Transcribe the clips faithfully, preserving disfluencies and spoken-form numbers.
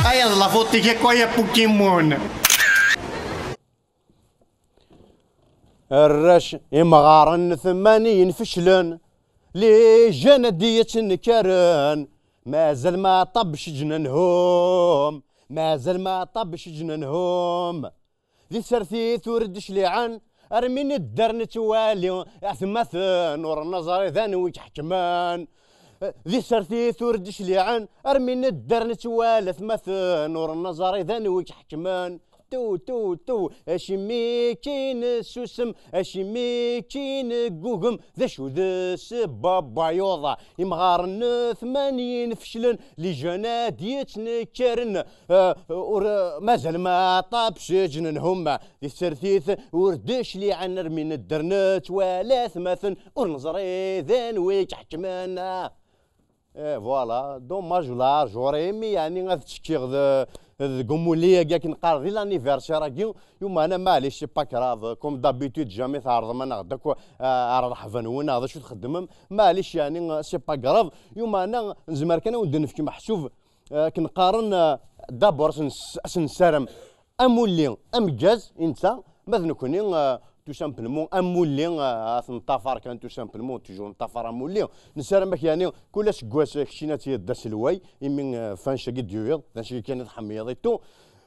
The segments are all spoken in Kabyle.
Ay, d la faute-ik akk, ay a Pokémon. Arrac imɣaren tmaniyen feclen, les jeunes ad d-yettnekkaren, mazal ma ṭab ccejn-nhum, mazal ma ṭab ccejn-nhum. Di tsertit ur d-cliɛen, armi nedder nettwali atmaten ur neẓri d anwi k-ḥekmen. Di tsertit ur d-cliɛen, armi nedder nettwali atmaten ur neẓri d anwi k-ḥekmen. Tew, tew, tew, acimi kki nessusem, acimi kki neggugem, d acu d ssebba n wayeḍ? Imɣaren n tmanyin feclen, les jeunes ad d-yettnekkaren, eh, ur, mazal ma ṭab ccejn-nhum, di tsertit ur d-cliɛen armi nedder nettwali atmaten ur neẓri d anwi k-ḥekmen. Eh, voilà, dommage, wala j'aurais aimé, yeɛni, ad ttekkiɣ d-, deg umulli-agi akken qqar di l'anniversaire-agi, yumana, maɛlic, c'est pas grave, comme d'habitude, jamais tɛerḍem-aneɣ-d akk, eh, ar rreḥba-nwen, neɣ d acu txeddmem, maɛlic, yeɛni, c'est pas grave, yumana, nezmer kan ad wen-d-nefk meḥsub, eh, akken qqaren, eh, d'abord, ad s-, ad s-nessarem amulli ameggaz i netta, ma d nekkni, eh, tout simplement, amulli, eh, ad t-neṭṭafar kan, tout simplement, toujours neṭṭafar amulli. Nessaram-ak, yeɛni, kul aseggas, eh, keččini ad tiliḍ d aselway, imi, eh, f annect-agi d-yuwiḍ, d annect-agi kan i tḥemmleḍ et tout.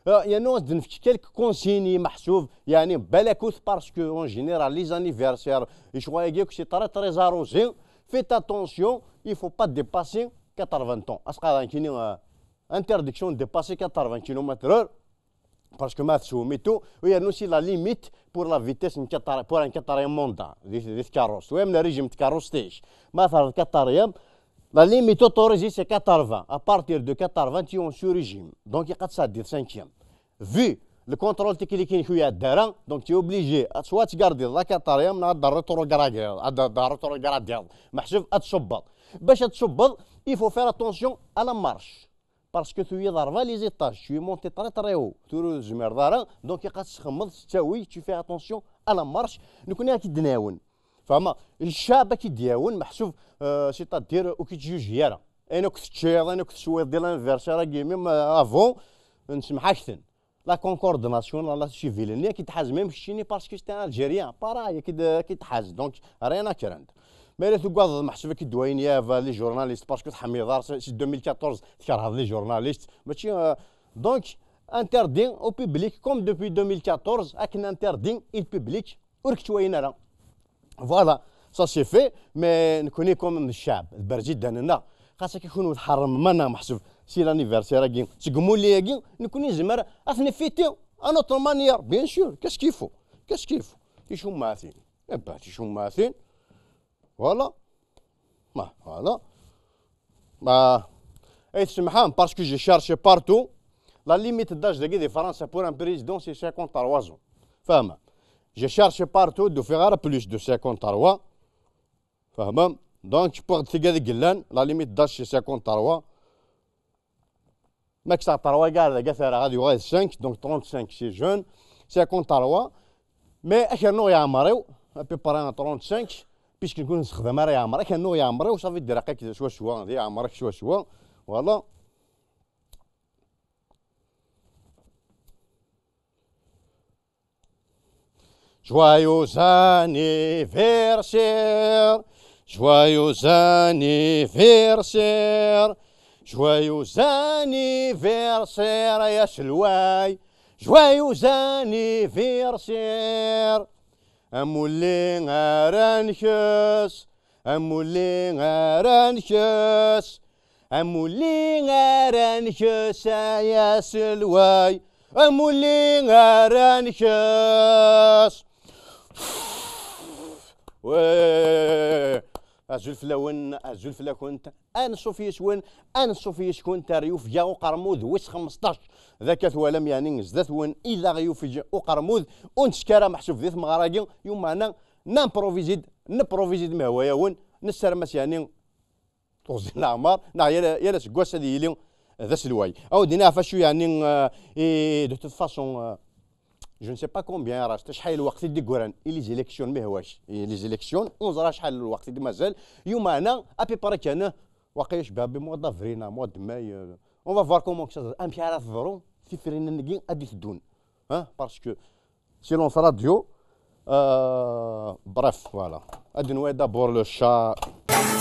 Eh, yeɛni, ad d-nefk quelques consignes i meḥsub, yeɛni, balakut, parce que, en général, les anniversaires, lecɣal-agi akk, c'est très, très arrosé. Faites attention, il faut pas dépasser quatre-vingts ans. Asqaḍ nekkini, eh, interdiction de dépasser quatre-vingts kilomètres heure. Parce que ma teswem et tout, u yernu c'est la limite pour la vitesse n quatre-, pour un quatrième mandat, di, di tkeṛṛust. Wa même le régime n tkeṛṛust-ik, ma terreḍ quatrième, la limite autorisée c'est quatre-vingts. À partir de quatre-vingts, tu es en sous-régime. Donc, ilaq ad tɛeddiḍ cinquième. Vu le contrôle technique-inek ur iɛedda ara, donc tu es obligé, soit ad tgardiḍ la quatrième, neɣ ad d-rétrogradiḍ, ad d-rétrogradiḍ. Meḥsub ad tṣubbeḍ. Bac ad tṣubbeḍ, il faut faire attention à la marche. Parce que tu es ṛebɛa les étages, tu es monté très, très haut. Tura ur tezmireḍ ara, donc ilaq ad txemmeḍ s ttawil, tu fais attention à la marche. Nekkni ad k-id-nɛawen. Fehmeḍ? Ccɛeb ad k-id-iɛawen, meḥsub, euh, c'est-à-dire ur k-ittjuji ara. Ayen akk teččiḍ, ayen akk teswiḍ di l'anniversaire-agi, même, euh, avant, nsemmeḥ-ak-ten. La concorde nationale, la civile-nni, ad k-id-tḥaz même keččini, parce que c'est un Algérien, pareil, ad k-id-, ad k-id-tḥaz. Donc, rien à craindre. Ma yella tugadeḍ, meḥsub ad k-id-wayin yab les journalistes, parce que tḥemmleḍ ara, si, si deux mille quatorze, tkerheḍ les journalistes. Mačči, euh, donc, interdit au public, comme depuis deux mille quatorze, akken interdit i le public, ur k-ttwayin ara. Voilà, ça c'est fait, mais nekkni comme ccɛeb, d berzidan-nneɣ, xas akka kunwi tḥeṛṛmem-aneɣ meḥsub si l'anniversaire-agi, seg umulli-agi, nekkni nezmer ad t-nfêter à notre manière, bien sûr, qu'est-ce qu'il faut? Qu'est-ce qu'il faut? Ticummaɛtin. Eh ben, ticummaɛtin. Voilà. Ma, voilà. Ma, ay tsemḥem, parce que j'ai cherché partout. La limite d'âge dagi di Fransa pour un président, c'est cinquante-trois ans. Fehmem? J'ai cherché partout, d-ufiɣ ara plus de cinquante-trois. Fehmem? Donc, pour tigad i yellan, la limite d'âge, c'est cinquante-trois. Ma kkseɣ trois-agi ar dagi, ad t-rreɣ ad yuɣal cinq, donc trente-cinq, c'est jeune, cinquante-trois. Mais ad k-rnuɣ yeɛmer-iw, à peu près trente-cinq, puisque nekkni ur nessexdam ara yeɛmer, ad k-rnuɣ yeɛmer-iw, ça veut dire aql-ik swaswa, d yeɛmer-ik swaswa. Voilà. Joyeux anniversaire, joyeux anniversaire, joyeux anniversaire, ay aselway, joyeux anniversaire. Amulli ara nkes, amulli ara nkes, amulli ara nkes, ay aselway, amulli ara nkes. Wee! Azul fell-awen, azul fell-akent. Anṣuf yes-wen, anṣuf yes-kent ar yufeg-a uqermud wis xmesṭac. D akka twalam, yeɛni, zdat-wen i d aɣ-yufeg uqermud, ur nettekk ara meḥsub di tmeɣra-agi, yumeɛna, nimprovisi-d, nimprovisi-d ma hwa-yawen, nessaram-as, yeɛni, tuɣzi n leɛmer, neɣ yal, yal aseggas ad yili d aselway. Ad wen-d-iniɣ ɣef wacu, yeɛni, euh, et de toute façon, euh, je ne sais pas combien il reste, acḥal n lweqt i d-yeggran i les élections, ma hwac, i les élections, ur neẓri acḥal n lweqt i d-mazal, yumeɛna, à peu près kan, Waqila cbabi mois d'avril, mois de mai, euh, on va voir comment que ça, amek ara teḍru tifrinin-agi ad d-iteddun. Hein? Parce que silence radio, euh, bref, voilà. Ad nwali d'abord le chat.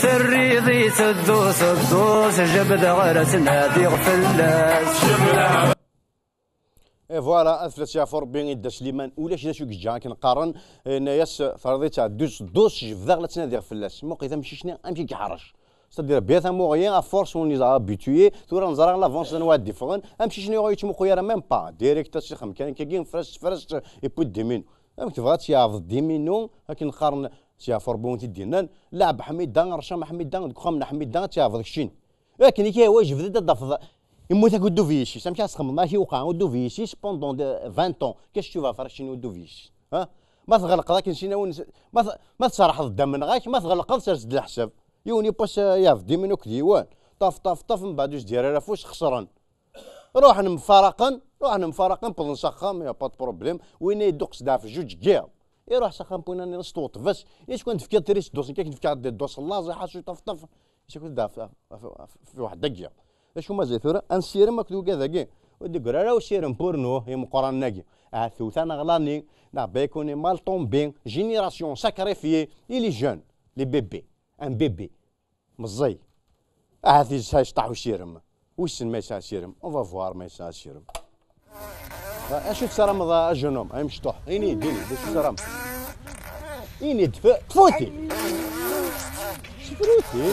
Terriḍ i teddut, teddut, jebdeɣ ara ttnadiɣ fell-as. Et voilà, ad fell-as yeɛfu Rebbi, idda Sliman, ulac d acu i yeǧǧa akken qqaren, yenna-yas, terriḍ i teddut, teddut, jebdeɣ la ttnadiɣ fell-as. Muqel amcic-nni amek i yeḥrec. C'est-à-dire, bien tamuɣli, à force on les a habitués, tura neẓra l'avance anwa ad d-iffɣen, amcic-nni ur yettmuqul ara même pas, direct asixem kan, kagi fres, fres, yewwi-d diminu. Amek tebɣa ad tt-yeɛbed diminu, akken qqaren, ad tt-yeɛfu Rebbi win t-id-yennan, laɛeb Ḥmida, rcam Ḥmida, deg uxxam n Ḥmida, ad tt-yeɛbed keččini. Akken i k-ihwa jebd-d ad d-tafeḍ, yemmut akk udub yis-s, amek ad txedmeḍ, ma k-iwqeɛ udub yis-s pendant de vingt ans, qu'est-ce que tu vas faire keččini udub yis-s, ha? Ma tɣelqeḍ akken sin awen, ma t-, ma tserrḥeḍ-d amenɣak, ma tɣelqeḍ sers-d leḥsab. Yiwen yiwwas, eh, yeɛbed iman akked yiwan. Ṭaf, ṭaf, ṭaf, mbeɛd ur s-d-yerri ara afus, xesren. Ruḥen mfaraqen, ruḥen mfaraqen, wwḍen s axxam, y a pas de problème. Winna yedduqes-d ɣef juǧ n yiḍ. Iruḥ s axxam n winna-nni s tweṭbest. Acu kan tefkiḍ tris ddos, nekk ad k-d-fkeɣ ddos n laẓ, iḥasu ṭaf, ṭaf. Acu kan ɣef, ɣef, ɣef, ɣef waḥed dagi. D acu mazal tura? Ad nessirem akked ugad-agi. Ur d-iggri ara usirem porno imeqqranen-agi. Ahat tewt-aneɣ l'année, neɣ bien qu'on est mal tombé, génération sacrifiée, et les jeunes, les bébés, un bébé. Meẓẓiy. Ahat yesɛa yecṭaḥ usirem. Wissen ma yesɛa asirem. On va voir ma yesɛa asirem. Acu tessarameḍ a jeune homme, ay amecṭuḥ? Ini-d, ini-d, acu tessarameḍ? Ini-d, f-, kfuti! Sefruti!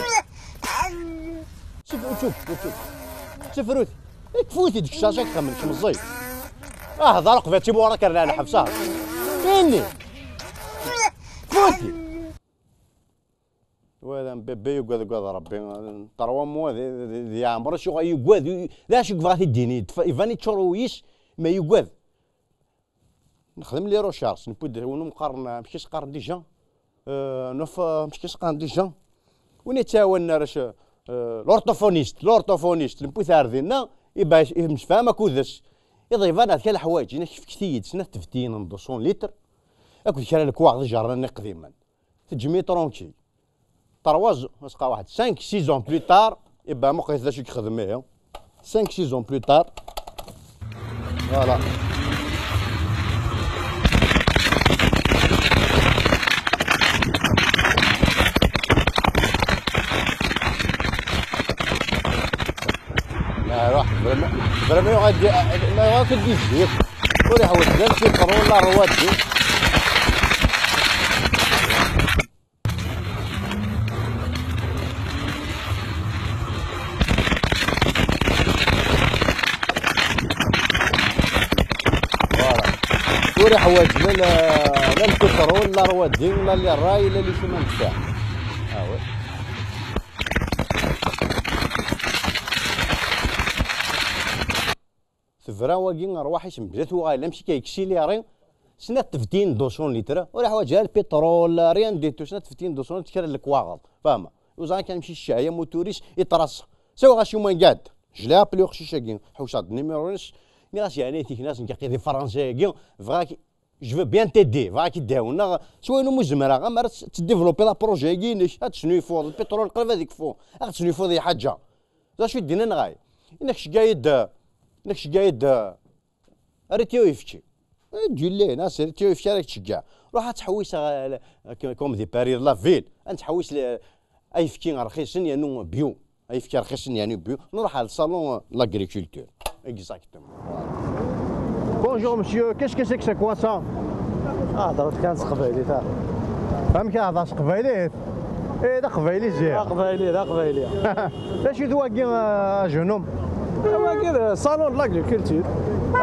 Sef-, ur ttut, ur ttut. Sefruti! Eh, kfuti-d kečč, acu ak-xemmen, kečč meẓẓiy. Ah, hḍer qbal timuɣra kan ar lḥebs, ah. Ini! Kfuti! Wa d bébé yugad, yugad Rebbi. Trois mois d, d, d, d yeɛmer, acu yugad, d acu yebɣa ad t-id-yini? Iban yeččur wul-is, ma yugad. Nexdem les recherches, newwi-d win umi qqaren, amek i s-qqaren déjà? Euh, nuf, euh, amek i s-qqaren déjà? Win yettɛawanen arrac, euh, l'orthophoniste, l'orthophoniste, newwi-t ar dinna, iba-, yemsefham akked-s. Iḍ iban, ad kra leḥwayeǧ, inek fket-iyi-d snat tbettiyin n deux cents litres, akked kra n lekwaɣeḍ ijernan iqdimen. Teǧǧem-iyi tranquille. Trois ans, asqa waḥed, cinq, six ans plus tard, iba muqlet d acu i yexdem ihi. Cinq, six ans plus tard. Voilà. Ma iruḥ, vraiment, vraiment yuɣal di-, ma iruḥ akk di zzit. Ur iḥwaǧ la lpiṭrul, la rwadi. Voilà. Ur iḥwaǧ la, la, la lpiṭrul, la rwadi, la les rails, la les chemins de fer. Ah ouais. Tebra wagi rrwaḥ-is mebla tuɣal, amsik yeksiliṛi, snat tbettiyin deux cents litres, ur iḥwaǧ ara lpiṭrul, rien du tout, snat tbettiyin deux cents litres, kra n lekwaɣeḍ, fahma? Uẓan kan amcic yeɛya, amutur-is yeṭṭerṣa. Sawa ɣas yuma n gad, je l'ai appelé uqcic-agi, ḥewseɣ-d nimiṛu-ines, nniɣ-as yeɛni tikna-s nekk aqi di Fransa-agi, bɣiɣ ak-, je veux bien t'aider, bɣiɣ ad k-id-ɛawneɣ s wayen umi zemreɣ, ammer ad t-, ad tdivlupiḍ aprojet-agi-inek, ad tesnuyfuḍ, lpiṭrul qrib ad ikfu, ad ɣ-tesnuyfuḍ i lḥaǧa. D acu i d-nnan ɣay? Inek cegga-yi-d, inek cegga-yi-d, rriti uyefki. Eh, d-yelli, nas, rriti uyefki ara k-tceggeɛ. Ruḥ ad tḥewwis, eh, comme des paris de la ville, ad tḥewwis le-, ayefki rxisen yernu bio. Ayefki rxisen yernu bio. Nruḥ ɣer le salon, eh, de l'agriculture. Exactement. Bonjour monsieur, qu'est-ce que c'est que c'est quoi ça? Ah, هضرت كان تقبايليت. Amek ara hḍer s teqbaylit? Eh, d aqbayli ziɣ. D aqbayli, d aqbayli. D acu-t wagi, a jeune homme? Wagi d salon de l'agriculture.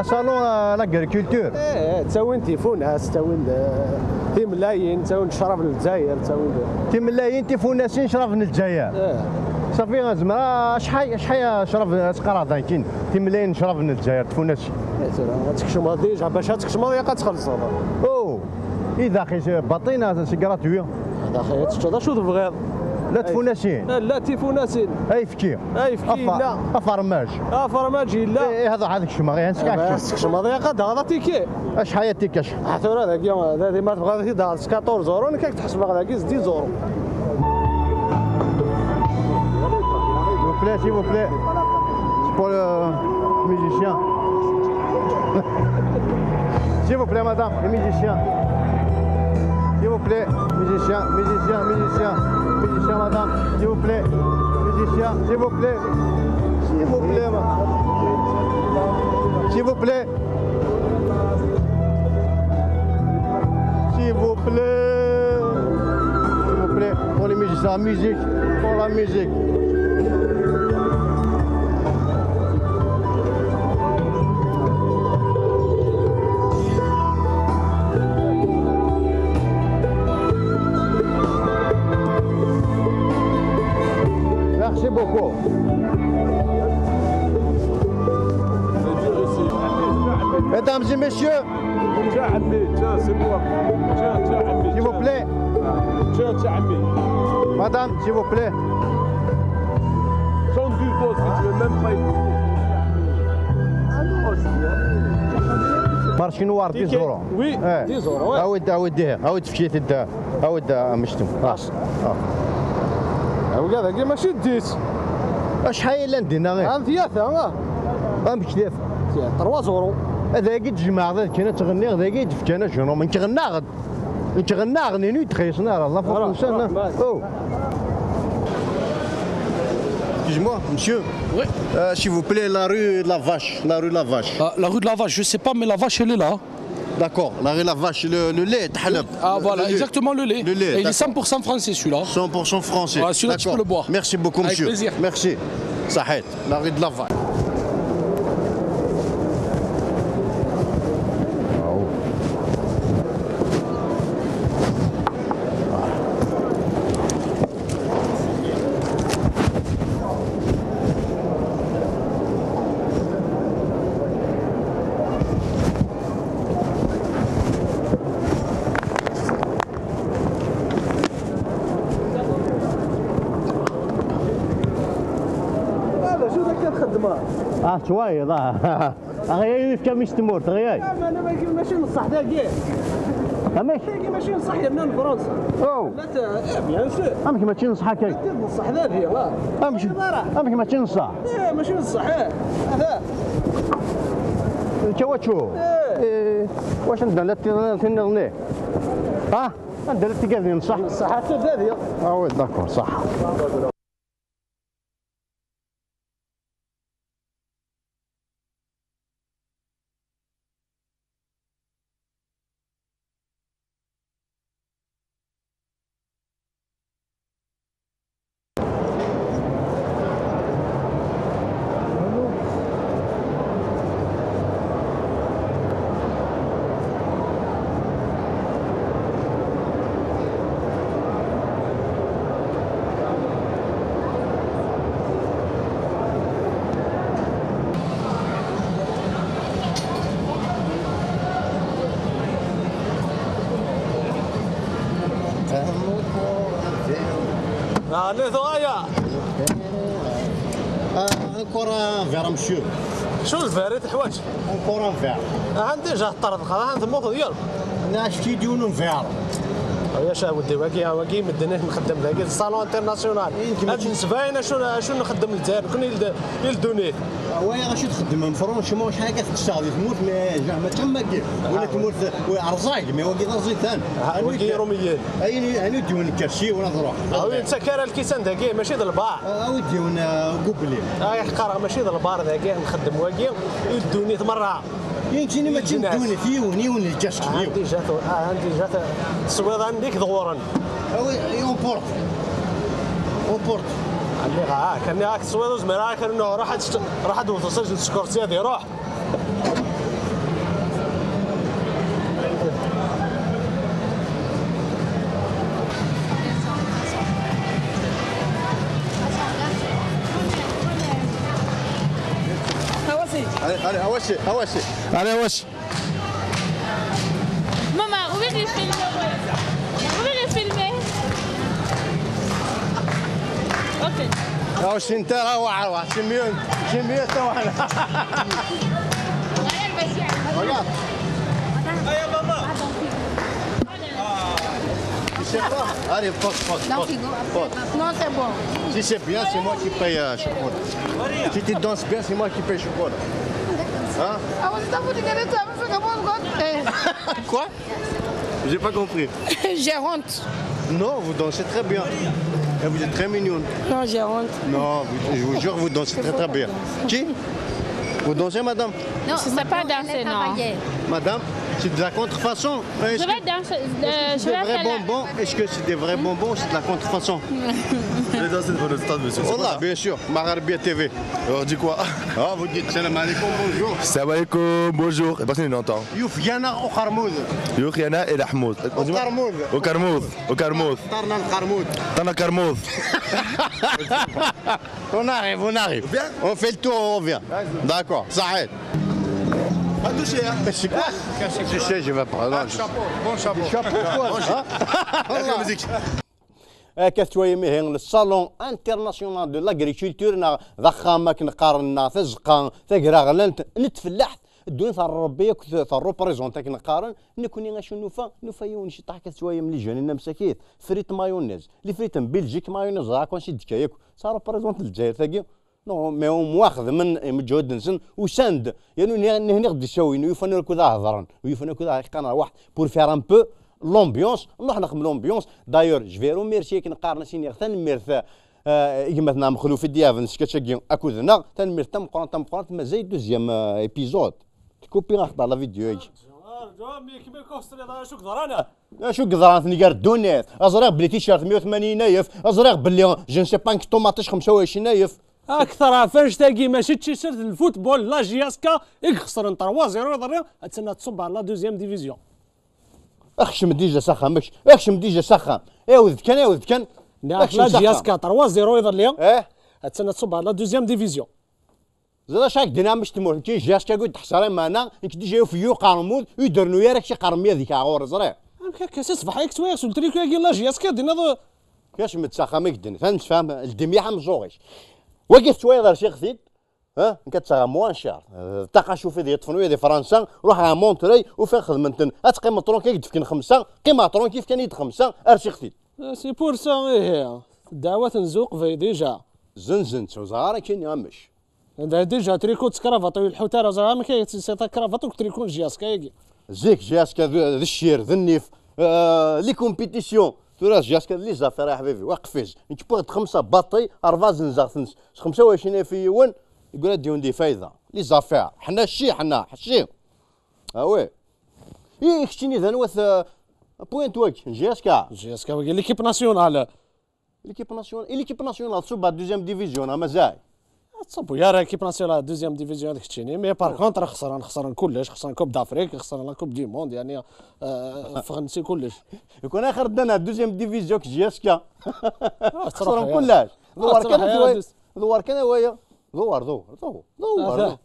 Salon, euh, l'agriculture. Eh, eh, ttawin tifunas, ttawin, eh, timellalin, ttawin ccrab n Lezzayer, ttawin. Timellalin, tifunasin, ccrab n Lezzayer. Eh. Safi, zemreɣ, acḥal, acḥal ccrab, ad teqqareḍ dakin, timellalin, ccrab n Lezzayer, tifunasin. Eh, tura, ad tkecmeḍ déjà, bac ad tkecmeḍ, ilaq ad txellṣeḍ. Oh, i daxi, baṭina, c'est gratuit. Daxi, ad teččeḍ acu tebɣiḍ. La tifunasin. Eh, la tifunasin. Ayefki. Ayefki yella. Afarmaj. Afarmaj yella. Eh, eh, هذا هذاك الشماغ، يعني سكاك. Tkecmeḍ, ilaq ad d-taɣeḍ atiki. Acḥal atiki? Ah, tura dagi, dagi ma tebɣiḍ ad t-id-taɣeḍ s quatorze euros, nekk ad k-t-ḥesbeɣ dagi s dix euros. S'il vous plaît, c'est pour le musicien. S'il vous plaît, madame, les musiciens. S'il vous plaît, musicien, musicien, musicien, musicien, madame, s'il vous plaît, musicien, s'il vous plaît, s'il vous plaît, ma- s'il vous plaît, s'il vous plaît, s'il vous plaît, pour les musiciens, la musique, pour la musique. Merci beaucoup. Mesdames et messieurs, tiens, c'est moi. Tiens, tiens, s'il vous plaît. Tiens, tiens, madame, s'il vous plaît. Change du dos, si tu veux même pas écouter. Marche noire, dix euros. Oui, eh, dix euros, ouais. Ah oui, ah oui, ah oui, ah oui, ah oui, ah oui. Wagi, wagi mačči d dix. Acḥal i llan dinna, eh? Am tlata, ah. Amek tlata? Trois euros. Ad agi d-jemɛeɣ, ad kan ad tɣenniɣ, d agi i d-fkan ajnum. Nekk ɣennaɣ-d. Nekk ɣennaɣ, ninu i d-xeyṣen ara, la faute. Oh. Excuse-moi, monsieur. Oui. Euh, s'il vous plaît, la rue de la Vache. La rue de la Vache. Ah, la rue de la Vache, je sais pas, mais la vache, elle est là. D'accord, la rue la vache, le, le lait, t'as le, ah, voilà, le lait. Exactement, le lait. Le lait, et il est d'accord. Cent pour cent français, celui-là. Cent pour cent français. Voilà, celui-là, tu peux le boire. D'accord. Merci beaucoup, monsieur. Avec plaisir. Merci. Ça aide, la rue de la vache. هذا شو ذاك الخدمة؟ Ah, tettwayeḍ, ah. Aɣyay yefka mi s tmurt, aɣyay. Ah, ma, ma, mačči n ṣṣeḥ dagi. Amek? Dagi mačči n ṣṣeḥ, yerna n Fransa. Oh. La t-, eh, bien sûr. Amek mačči n ṣṣeḥ akka? Mačči n ṣṣeḥ dagi, wa. Amek, amek mačči n ṣṣeḥ? Eh, mačči n ṣṣeḥ, eh. Ata. Lkawaču. Eh. Eh, wacu anda llant tin, tin nniḍen? Ha? Anda llant tigadin n ṣṣeḥ? Ṣṣeḥ, ata dagi. Ah oui, d'accord, ṣṣeḥ. Ah, nettoya. Ah, encore un verre, monsieur. شو الفاري تحواج؟ Encore un verre. Ah, déjà طرد، خلاص، أنت مو خير. Acu-k-id yiwen n verre. Wiyac a waddi, wagi, wagi medden i nxeddem dagi, d ṣṣalon internasyunal. Ad nesbayen acu, acu nxeddem Lezzayer, nekkni i led-, i ddunit. Waya acu txeddmem, franchement, acḥal akka tettesseɣ di tmurt, mais jamais, mačči am wagi. Wala tmurt, wala rẓag, mais wagi d aẓitan. Ah, wagi irumiyen. Ayen, ayen i d-yiwen lkersi, wala truḥ. Ah, wi nettak ara lkisan dagi, mačči d lbar. Ah, awi-d yiwen, ah, gubli. Ah, qqareɣ mačči d lbar dagi, nxeddem wagi, i ddunit merra. Yettini mačči n ddunit, yiwen, yiwen lkask, yiwen. Andi jat, ah, andi jat, teswiḍ andi-k d ɣur-en. Awi, i on porte. On porte. Nniɣ, ah, kan nniɣ-ak teswiḍ ur zmireɣ ara kan nniɣ, ruḥ ad tečč-, ruḥ ad tewteḍ s ajen skursi ad iruḥ. Awasi. Allez, allez, awasi, awasi. Allez, awasi. Maman, ouvrir les films. Ouvrir les films. Ok. Ah, c'est une terre, ah, ouais, ouais, c'est mieux, c'est mieux, ça, voilà. Regarde. C'est pas. Allez, pose, pose, pose, pose. Non, c'est bon. Si c'est bien, c'est moi qui paye, euh, chocolat. Si tu danses bien, c'est moi qui paye chocolat. Hein? Ah, vous êtes en train de regarder ça, vous faites comment, vous comptez? Quoi? J'ai pas compris. J'ai honte. Non, vous dansez très bien. Et vous êtes très mignonne. Non, j'ai honte. Non, vous- je vous jure, vous dansez très, très bien. Qui? Vous dansez, madame? Non, c'est pas danser, non. Madame, c'est de la contrefaçon. Est-ce que, est-ce que c'est des vrais bonbons? Est-ce que c'est des vrais bonbons ou c'est de la contrefaçon? Allez danser devant le stade, monsieur. Wallah, bien sûr. Magharbia T V. Alors, dis quoi? Ah, vous dites salam alaikum, bonjour. Salam alaikum, bonjour. Et personne n'entend. Yufgana au Kharmouz. Yufgana et Lahmouz. Au Kharmouz. Au Kharmouz. Au Kharmouz. Tarna al Kharmouz. Tarna Kharmouz. On arrive, on arrive. Bien. On fait le tour, on revient. D'accord, ça arrête. Pas touché, hein? Mais c'est quoi? Je sais, je vais pas. Non, je- Chapeau, bon chapeau. Chapeau, quoi, hein? Avec la musique. Akka tettwayem ihi le Salon International de l'Agriculture, neɣ d axxam akken qqaren, neɣ tazeqqa tagraɣlant n tfellaḥt. Ddunit ɣer Rebbi akk t-, terreprezent akken qqaren. Nekni acu nufa? Nufa yiwen ciṭaḥ akka tettwayem les jeunes-nni msakit. Frites mayonnaise. Les frites n Belgique mayonnaise, ẓriɣ akk ansi d-tekka yakk. Ça représente Lezzayer tagi. Non, mais au moins xedmen imeǧhud-nsen, usan-d. Yernu niɣ-, niɣ-, niɣ-d isawin, ur yufan ara akud ad hedren, ur yufan akud ad qqaren rwaḥ pour faire un peu l'ambiance, nruḥ nexdem l'ambiance. D'ailleurs, je vais remercier akken qqaren, ad s-iniɣ tanemmirt, euh, i gma-tneɣ Mexluf i d-yaven sketch-agi akked-neɣ, tanemmirt tameqqrant, tameqqrant, mazal deuxième, euh, épisode. Tkupi axeṭer la vidéo-agi. Arǧu, arǧu, mi kem-, kem-, kem-, acu yeḍran? Acu yeḍran, tnger ddunit? Aẓriɣ belli t-shirt meyya u tmanyin ayef, aẓriɣ belli je ne sais pas nekk ṭumaṭic xemsa u ɛecrin ayef. Akter ɣef annect-agi, mačči d t-shirt n lfutbol, la J S K i ixesren trois zéro iḍelli, attan ad tṣubb ɣer la deuxième division. Akcem déjà s axxam, akc-, akcem déjà s axxam. Ɛiwed-d kan, ɛiwed-d kan. Nniɣ-ak la J S K trois zéro iḍelli, eh? Attan ad tṣubb ɣer la deuxième division. Ẓriɣ acu ak-d-nniɣ mec tmurt, nekk J S K ur d-teḥṣa ara lmeɛna, nekk déjà yufeg-iyi uqermud, ur d-rennu ara kečč iqermud-ik ar ɣur-i, ẓriɣ. Amek akka, si ṣṣbeḥ-agi ttwaliɣ s ultriku-agi n la J S K, dinna d- Kacem-d s axxam i yeddin, ta n ttefhem, ldem-iyi ḥamẓuɣ-ik. Wagi tettwaliḍ rsiɣ-t-id, ha? Nekk ad tt-aɣeɣ moins cher. D ṭaqa cufid yeṭṭfen wiyaḍ di Fransa, ruḥeɣ ar Monterey, ufiɣ xedmen-ten. Ad teqqimeḍ tranquille, ad k-d-fken xemsa, qqimeɣ tranquille, fkan-iyi-d xemsa, rsiɣ-t-id. C'est pour ça, ihi. Ddeɛwat n Zouq bay déjà. Zenzen-tt, ur ẓriɣ ara kini amec. Anda déjà triko d tekrabaṭ ur ileḥḥu ara, ẓriɣ amek ay tt-, c'est takrabaṭ akked triko n J S K-agi. Zik, J S K d, d ccir, d nnif, euh, les compétitions. Tura J S K d les affaires, a ḥbibi, waqfiz. Nekk wwiɣ-d xemsa baṭi, rebɛa zenzeɣ-ten s xemsa u ɛecrin alef i yiwen, yegra-d yiwen di fayda. Les affaires. Ḥna cci, ḥna, ḥci. Ah oui. I keččini d anwa-t, euh, point wagi, J S K? J S K wagi, l'équipe nationale. L'équipe nationale, et l'équipe nationale, tṣubb ɣer deuxième division, neɣ mazal? Ur tettṣubbu ara l'équipe nationale deuxième division d keččini, mais par contre, xesren, xesren kullec, xesren Coupe d'Afrique, xesren la Coupe du Monde, yeɛni, euh, ffɣen si kullec. Lukan axir ddan ɣer deuxième division kečč J S K. Ah, xesren kullec. Ḍewwer kan, ḍewwer kan a waya. Ḍewwer, ḍewwer, ḍewwer, ḍewwer.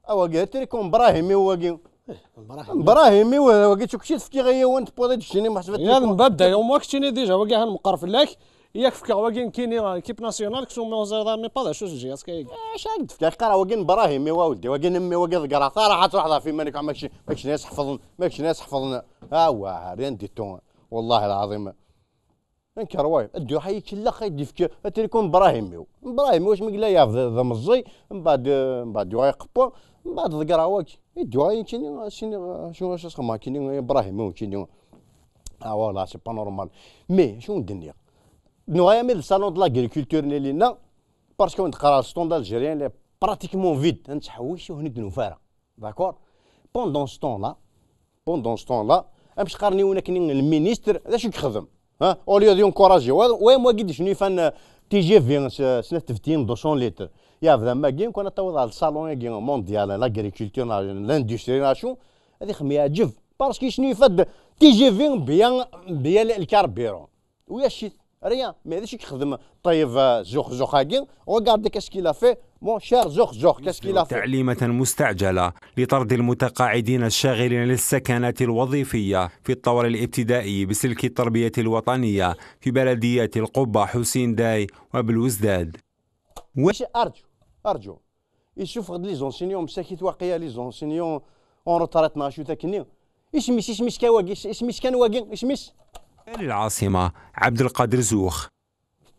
Ah, wagi, triko n Brahimi wagi. Eh, Brahimi. Brahimi wagi, d tukci tefkiɣ i yiwen, tewwiḍ-d keččini, meḥseb. Ya, mbadd, au moins keččini déjà, wagi han meqqar fell-ak. Yak fkiɣ wagi nekkini, équipe nationale, ksum ma ẓriɣ mi pas d acu s J S K-agi. Eh, acu ak d-fkiɣ? Qqareɣ wagi n Brahimi, wa weddi, wagi n mmi, wagi ḍeggreɣ. Taraḥ ad truḥeḍ ɣef iman-ik, ma keččini, ma keččini ad sḥefḍen, ma keččini ad sḥefḍen. Ah, wa, rien du tout. Wallahi lɛaḍim. Anker wayeḍ, ad d-iruḥ ad yi-kellex, ad d-ifk atriku n Brahim-iw. Brahim-iw, asmi yella yeɛbed d ameẓẓi, mbeɛd, mbeɛd yuɣal iqewwa, mbeɛd ḍeggreɣ wagi. I d-yuɣal nekkini, as-iniɣ, acu, acu as-xedmeɣ nekkini i Brahim-iw nekkini? Ah, voilà, c'est pas normal. Mais, acu n-d-nniɣ? Nuɣal armi d le salon de l'agriculture-nni lina, parce que wen-d-qqareɣ le stand algérien, il est pratiquement vide. Ad nettḥewwis, ur ten-id-nufi ara. D'accord? Pendant ce temps-là, pendant ce temps-là, amek qqaren yiwen akken lministr, d acu i yexdem? Ha? Au lieu d-yencourager, wa, wa, wagi d-icnu ifan, euh, T G V, s-, snat tbettiyin deux cents litres. Yeɛbed am wagi, kan ad tawiḍ ɣer le salon-agi mondial, l'agriculture, l'industrie, neɣ acu, ad ixem yeɛǧeb. Parce que icnu ifad T G V bien, bien le carburant. Ulac-it, rien. Mais d acu i yexdem ṭṭayeb, euh, Zuxxzuxx-agi? Regardez qu'est-ce qu'il a fait, mon cher Zuxxzuxx, qu'est-ce qu'il a fait? تعليمة مستعجلة لطرد المتقاعدين الشاغلين للسكنات الوظيفية في الطور الابتدائي بسلك التربية الوطنية في بلديات القبة، حسين داي وبلوزداد. واش أرجو؟ أرجو. Yessufeɣ-d les enseignants, msakit waqila les enseignants en retraite neɣ acu-t akkenni. Isem-is, isem-is kan wagi, is-, isem-is kan wagi, isem-is? Wali lɛaṣima, Ɛebdelqader Zux.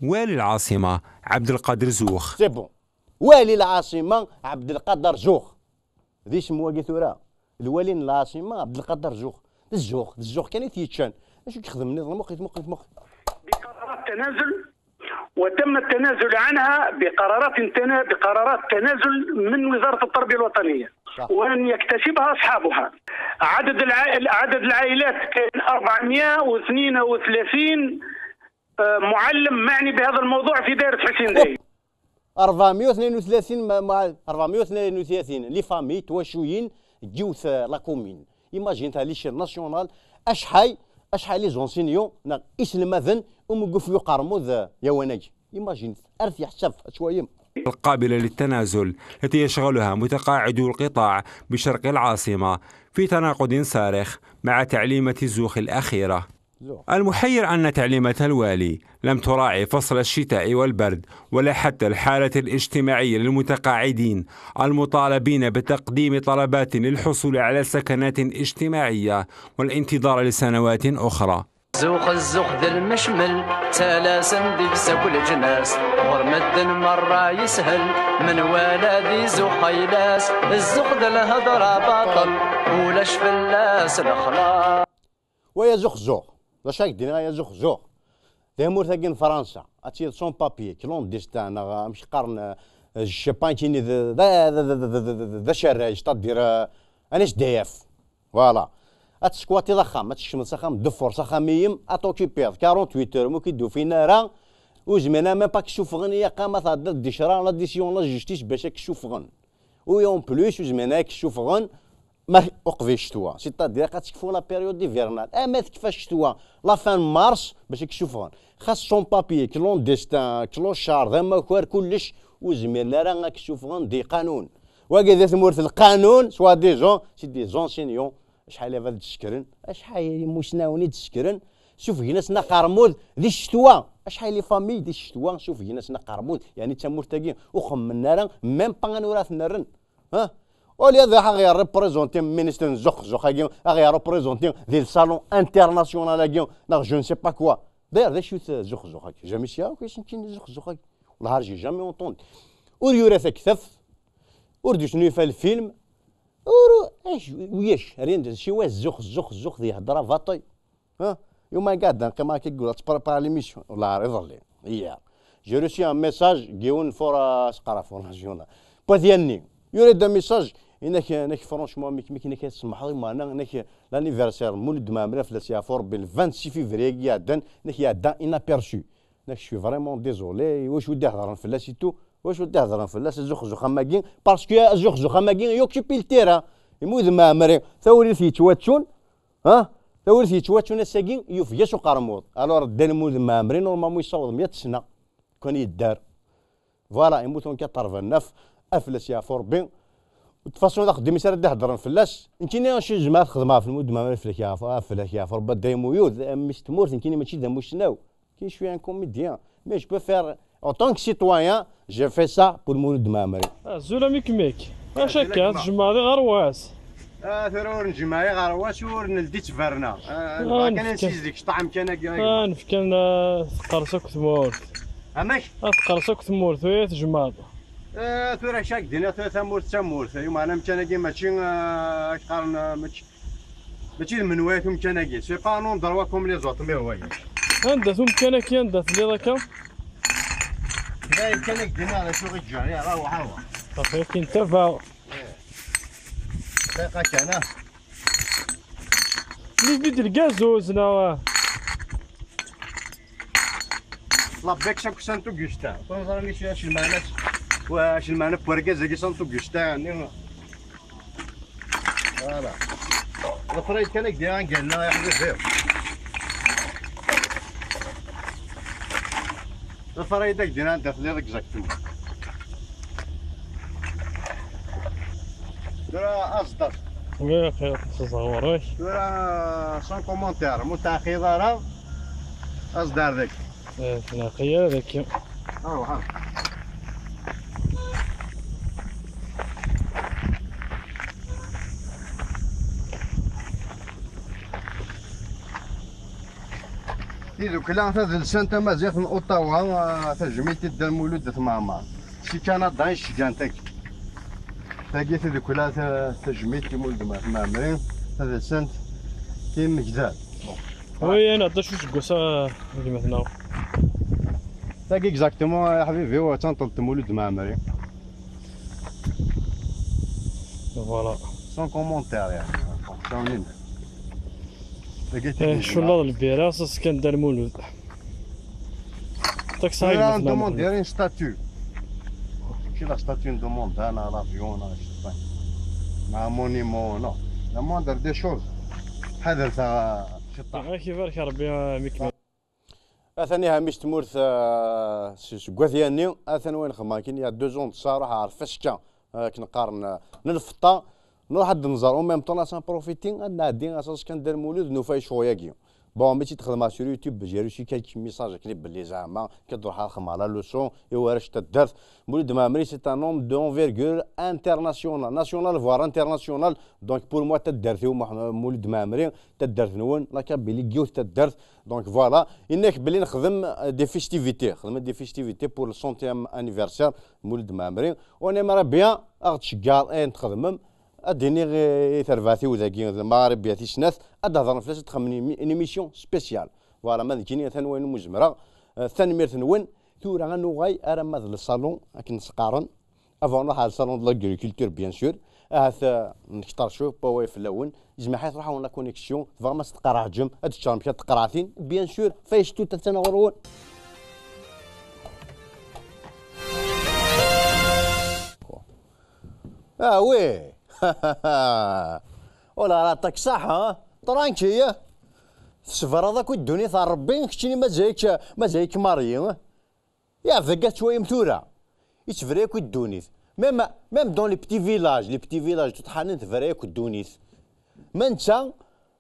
Wali lɛaṣima, Ɛebdelqader Zux. C'est bon. Wali lɛaṣima, Ɛebdelqader Zux. D isem wagi tura. Lwali n lɛaṣima, Ɛebdelqader Zux. D zzux, d zzux kan i t-yeččan. D acu i yexdem nniḍen? Muqlet, muqlet, muqlet. بقرارات تنازل، وتم التنازل عنها بقرارات تنا-، بقرارات تنازل من وزارة التربية الوطنية، صح. وأن يكتسبها أصحابها. عدد العائل-، عدد العائلات كان أربعمية واثنين وثلاثين، آه، معلم معني بهذا الموضوع في دائرة حسين دايم. أربعمية واثنين وثلاثين ma-, ma-, أربعمية واثنين وثلاثين les familles twacuyin n yiwet, euh, la commune. Imagine ta l'échelle nationale, acḥal, acḥal les enseignants neɣ iselmaden umi yufeg uqermud, euh, yawan-agi. Imagine, ar t-yeḥsab, ad twayem. القابلة للتنازل التي يشغلها متقاعدو القطاع بشرق العاصمة في تناقض صارخ مع تعليمة الزوخ الأخيرة. المحير أن تعليمات الوالي لم تراعي فصل الشتاء والبرد ولا حتى الحالة الاجتماعية للمتقاعدين المطالبين بتقديم طلبات للحصول على سكنات اجتماعية والانتظار لسنوات أخرى. Zzux, zzux d lmecmel, ttalasen deg-s akk leǧnas. Ɣur medden merra yeshel, menwala di zzux ayla-s. Zzux d lhedra baṭel, ulac fell-as lexlaṣ. Wa ya zuxxzuɣ. D acu ara k-d-iniɣ a ya zuxxzuɣ? Tamurt-agi n Fransa, ad tiliḍ sans papier, clandestin, neɣ amek qqaren, euh, je sais pas amek-nni d, d, d acerraj, c'est-à-dire, euh, un S D F. Voilà. Ad teskwatiḍ axxam, ad tkecmeḍ s axxam, ddeffer s axxam-im, ad t'occupiḍ quarante-huit heures, ma ur k-id-ufin ara, ur zmiren ara même pas ad k-ssufɣen, ilaq ma tɛeddiḍ di ccṛeɛ, l'addition, la justice, bac ad k-ssufɣen. U en plus, ur zmiren ara ad k-ssufɣen ma uqbel ccetwa. C'est-à-dire, ad tekfu la période hivernale. Ama tekfa ccetwa, la fin mars, bac ad k-ssufɣen. Xas sans papier, clandestin, clochard, d amakar, kullec, ur zmiren ara ad k-ssufɣen di lqanun. Wagi d tmurt n lqanun, soi-disant, c'est des enseignants. Acḥal i d-ssekren, acḥal n yimusnawen i d-ssekren, sufgen-asen aqermud di ccetwa. Acḥal les familles di ccetwa, sufgen-asen aqermud, yeɛni d tamurt-agi ur xemmen ara, même pas anwa ara ten-rren. Ha? Au lieu d aɣ-yerreprésenter ministre n zuxxzuɣ-agi, aɣ-yerreprésenter di le salon international-agi, neɣ je ne sais pas quoi. D'ailleurs, d acu-t zuxxzuɣ-agi? Jamais sliɣ akk i asen-nni zuxxzuɣ-agi. Wellah, j'ai jamais entendu. Ur yura taktabt, ur d-yesnulfa lfilm, ur, ulac, rien de, siwa zzux, zzux, zzux, d ihedra baṭel. Ha? Yuma iqeɛɛed ad neqqim akka, yeqqel ad tprepar l'émission. Wellah, iḍelli, hier, j'ai reçu un message n yiwen fur-, asqaraf fur national. Pas yanni. Yura-d un message, inak, inak franchement, mi, mi, inak ad tsemḥeḍ, meɛna, inak l'anniversaire n Mulud Mɛemmri, fell-as yeɛfu Rebbi, le vingt-six février-agi iɛeddan, inak iɛedda inaperçu. Inak, je suis vraiment désolé, iwacu i d-ihedren fell-as et tout, iwacu i d-ihedren fell-as, zuxxzuɣ am wagi, parce que zuxxzuɣ am wagi, i occupe le terrain. I Mulud Mɛemmri, tawrirt yettwattun, ha? Tawrirt yettwattun ass-agi, yufeg-as uqermud. Alors, Dda Lmulud Mɛemmri, normalement, yessaweḍ meyya sna, kan yedder. Voilà, yemmut en quatre-vingt-neuf, ad fell-as yeɛfu Rebbi. De toute façon, d axeddim-is ara d-iheddren fell-as. Nekkini acu zemreɣ ad xedmeɣ ɣef Lmulud Mɛemmri, fell-ak yeɛfu, ah, fell-ak yeɛfu Rebbi, a dayem uyud, a mmi-s n tmurt, nekkini mačči d amussnaw. Nekkini, je suis un comédien. Mais je peux faire, en tant que citoyen, je fais ça pour Lmulud Mɛemmri. Azul a Mikmik. Acu akka, tjemɛeḍ iɣerwas? Ah, tura ur njemmeɛ iɣerwas, ur neldi ttberna. Ah, nebɣa kan ad nsizdeg ṭṭɛam kan agi. Ah, nefkan, ah, teqqers akk tmurt. Amek? Ah, teqqers akk tmurt, tura tjemɛeḍ. Ah, tura acu ak-d-iniɣ, tura tamurt d tamurt. Yumeɛna amkan-agi mačči, ah, ak-qqaren, ah, mačči, mačči d menwayat umkan-agi. C'est pas un endroit comme les autres, mais ouais. Anda-t umkan-agi, anda telliḍ akka? Dayen kan ak-d-iniɣ d acu i ɣ-iǧǧan, ya, rawah, rawah. Aql-ik ntabaɣ. Dqiqa kan, ah. Li vide lgazuz, neɣ? La Bex akk Saint Augustin. Ur neẓri acu, acu lmeɛna-s. Wa, acu lmeɛna n wergaz-agi Saint Augustin, yeɛni. Voilà. Ḍfer-iyi-d kan ad k-d-iniɣ angal-nneɣ, ya ḥbibi. Ḍfer-iyi-d ad k-d-iniɣ anda telliḍ exactement. Tura aẓ-d. Wi xir s ẓɣur-ik. Tura sans commentaire, ma ur teɛqileḍ ara, aẓ-d ar daki. Eh, tnaqi ara daki. Aruḥ, aruḥ. Tidukla tadelsant tamaziɣt n Ottawa, ah, tajmilt i Dda Lmulud At Mɛemmer. Si Kanada i ceggɛen tagi. Tagi tidukla ta-, tajmilt i Mulud At Mɛemmri, tadelsant timegdal. Bon. Oui, ayen aṭas useggas, a gma-tneɣ. Tagi exactement, a ḥbibi, u d tanṭelt n Mulud Mɛemmri. Voilà. Sans commentaire, يعني. Bon, ça, on est. Tagi eh, tidukla. Culaḍ lbira, s Skandar Mulud. Taxi. Là, on demande une statue. Qui la statue, on demande, hein, à l'avion, là, je sais pas. Un monument, non. La moindre des choses. حذر, ça, je sais pas. Ad k-ibarek Rebbi, a Mikmil. Atan iha mmi-s n tmurt, ah, s-, seg Wat Yanni, atan wayen xedmeɣ akin, il y a deux ans de ça, ruḥeɣ ɣer Faska, ah, akken qqaren, ah, n lfeṭṭa, nruḥ ad nẓer, en même temps, ad profiter, ad nɛeddi, ad s-, kan Dda Lmulud, nufa ccɣel-agi. Bon, mi tt-id-xedmeɣ sur YouTube, j'ai reçu quelques messages akken belli zeɛma, kad ruḥeɣ ad xedmeɣ la leçon, i warrac n taddart. Mulud Mɛemmri, c'est un homme d'envergure internationale, nationale, voire internationale. Donc, pour moi, taddart-iw, Muḥ-, Mulud Mɛemmri, taddart-nwen, la Kabylie, yiwet taddart. Donc voilà, yenna-k belli nexdem, euh, des festivités, xedmen des festivités pour le centième anniversaire Mulud Mɛemmri. On aimerait bien ad ɣ-tceggɛeḍ ayen txedmem. Ad d-iniɣ i, i terbaɛt-iw dagi, d Maɣribya tis snat, ad d-hedren fell-as, ad xedmen une émi-, une émission spéciale. Voilà, ma d nekkini atan wayen umi zemreɣ. Euh, tanemmirt-nwen. Tura ad nuɣal aramma d le salon, akken s-qqaren. Avant, nruḥ ɣer le salon de l'agriculture, bien sûr. Ahat, euh, nekter cwiṭ n wawal fell-awen. Yezmer ḥaca truḥ-awen la connexion, tebɣam ad s-tqerɛeǧem, ad teččrem kra n tqerɛatin, bien sûr, fayec tout attan ɣur-wen. Ah oui. Oh là là, t'as que ça, hein? Tranquille. Tessebreḍ akk i ddunit ar Rebbi, keččini mazal-ik, mazal-ik marié, hein? Ya, dagi ad twayem tura. Yettebra akk i ddunit. Même, même dans les petits villages, les petits villages, tuṭḥanin tebra akk ddunit. Ma netta,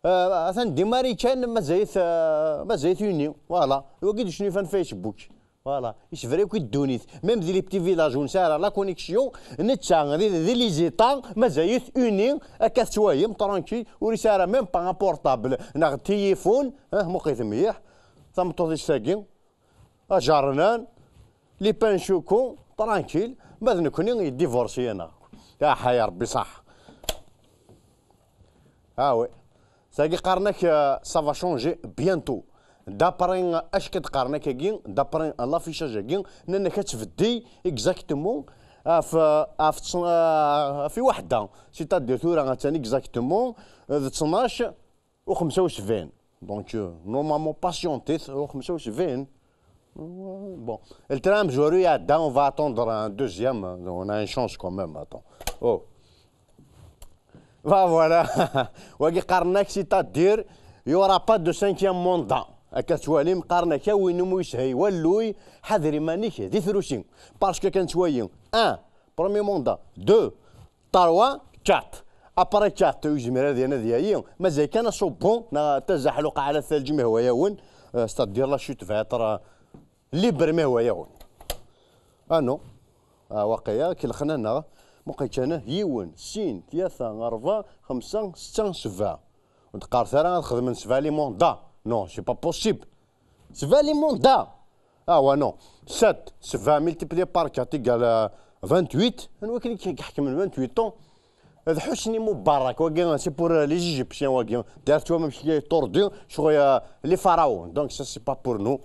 euh, atan di Marikan, mazal-it, euh, mazal-it uni. Voilà. Wagi d-icnufan Facebook. Voilà. Yettebra akk i ddunit. Même di les petits villages, ur nesɛi ara la connexion, netta di, di les états, mazal-it uni, akka tettwayem, tranquille, ur yesɛi ara même pas un portable, neɣ téléphone, hein, muqit mliḥ, tameṭṭut-is tagi. Ajarnan, les pains choco, tranquille, ma d nekkni yeddivorsi-aneɣ. Aḥay Rebbi ṣaḥ. Ah oui. Tagi qqaren-ak, euh, ça va changer bientôt. D'après, euh, acu i d-qqaren akkagi, d'après, euh, l'affichage-agi, nnan-ak ad tbeddi exactement ɣef, ɣef ts-, euh, ɣef i waḥda. C'est-à-dire tura attan exactement, euh, d ttnac u xemsa u sebɛin. Donc, euh, normalement, patientit, u xemsa u sebɛin. Bon. Le train amezwaru iɛedda, on va attendre un deuxième, hein, on a une chance quand même, attends. Oh. Bah voilà. Wagi qqaren-ak, c'est-à-dire, il y aura pas de cinquième mandat. Akka tettwalim, qqaren-ak, a win umi yeshel walluy, ḥader iman-ik di trusi. Parce que kan tettwali, un, premier mandat, deux, trois, quatre. Après quatre, ur yezmir ad yan ad yayi. Mazal kan aṣubbu, neɣ tazaḥluqa ɛla thalǧ ma yehwa-yawen. Euh, c'est-à-dire la chute va être, euh, libre ma yehwa-yawen. Ah non. Ah, waqila, kelxen-aneɣ. Muqel kan, yiwen, sin, tlata, rebɛa, xemsa, setta, sebɛa. Ur d-qqaret ara ad xedmen sebɛa les mandats. Non, c'est pas possible. Sebɛa les mandats. Ah ouais, non. Sept, sebɛa multiplié par quatre égale, euh, vingt-huit. Anwa kan i k-iḥekmen vingt-huit ans? D Hosni Moubarak, wagi, c'est pour, euh, les Égyptiens, wagi. Direct, tu vois, même s'il est tordu, je crois, euh, les pharaons. Donc, ça, c'est pas pour nous.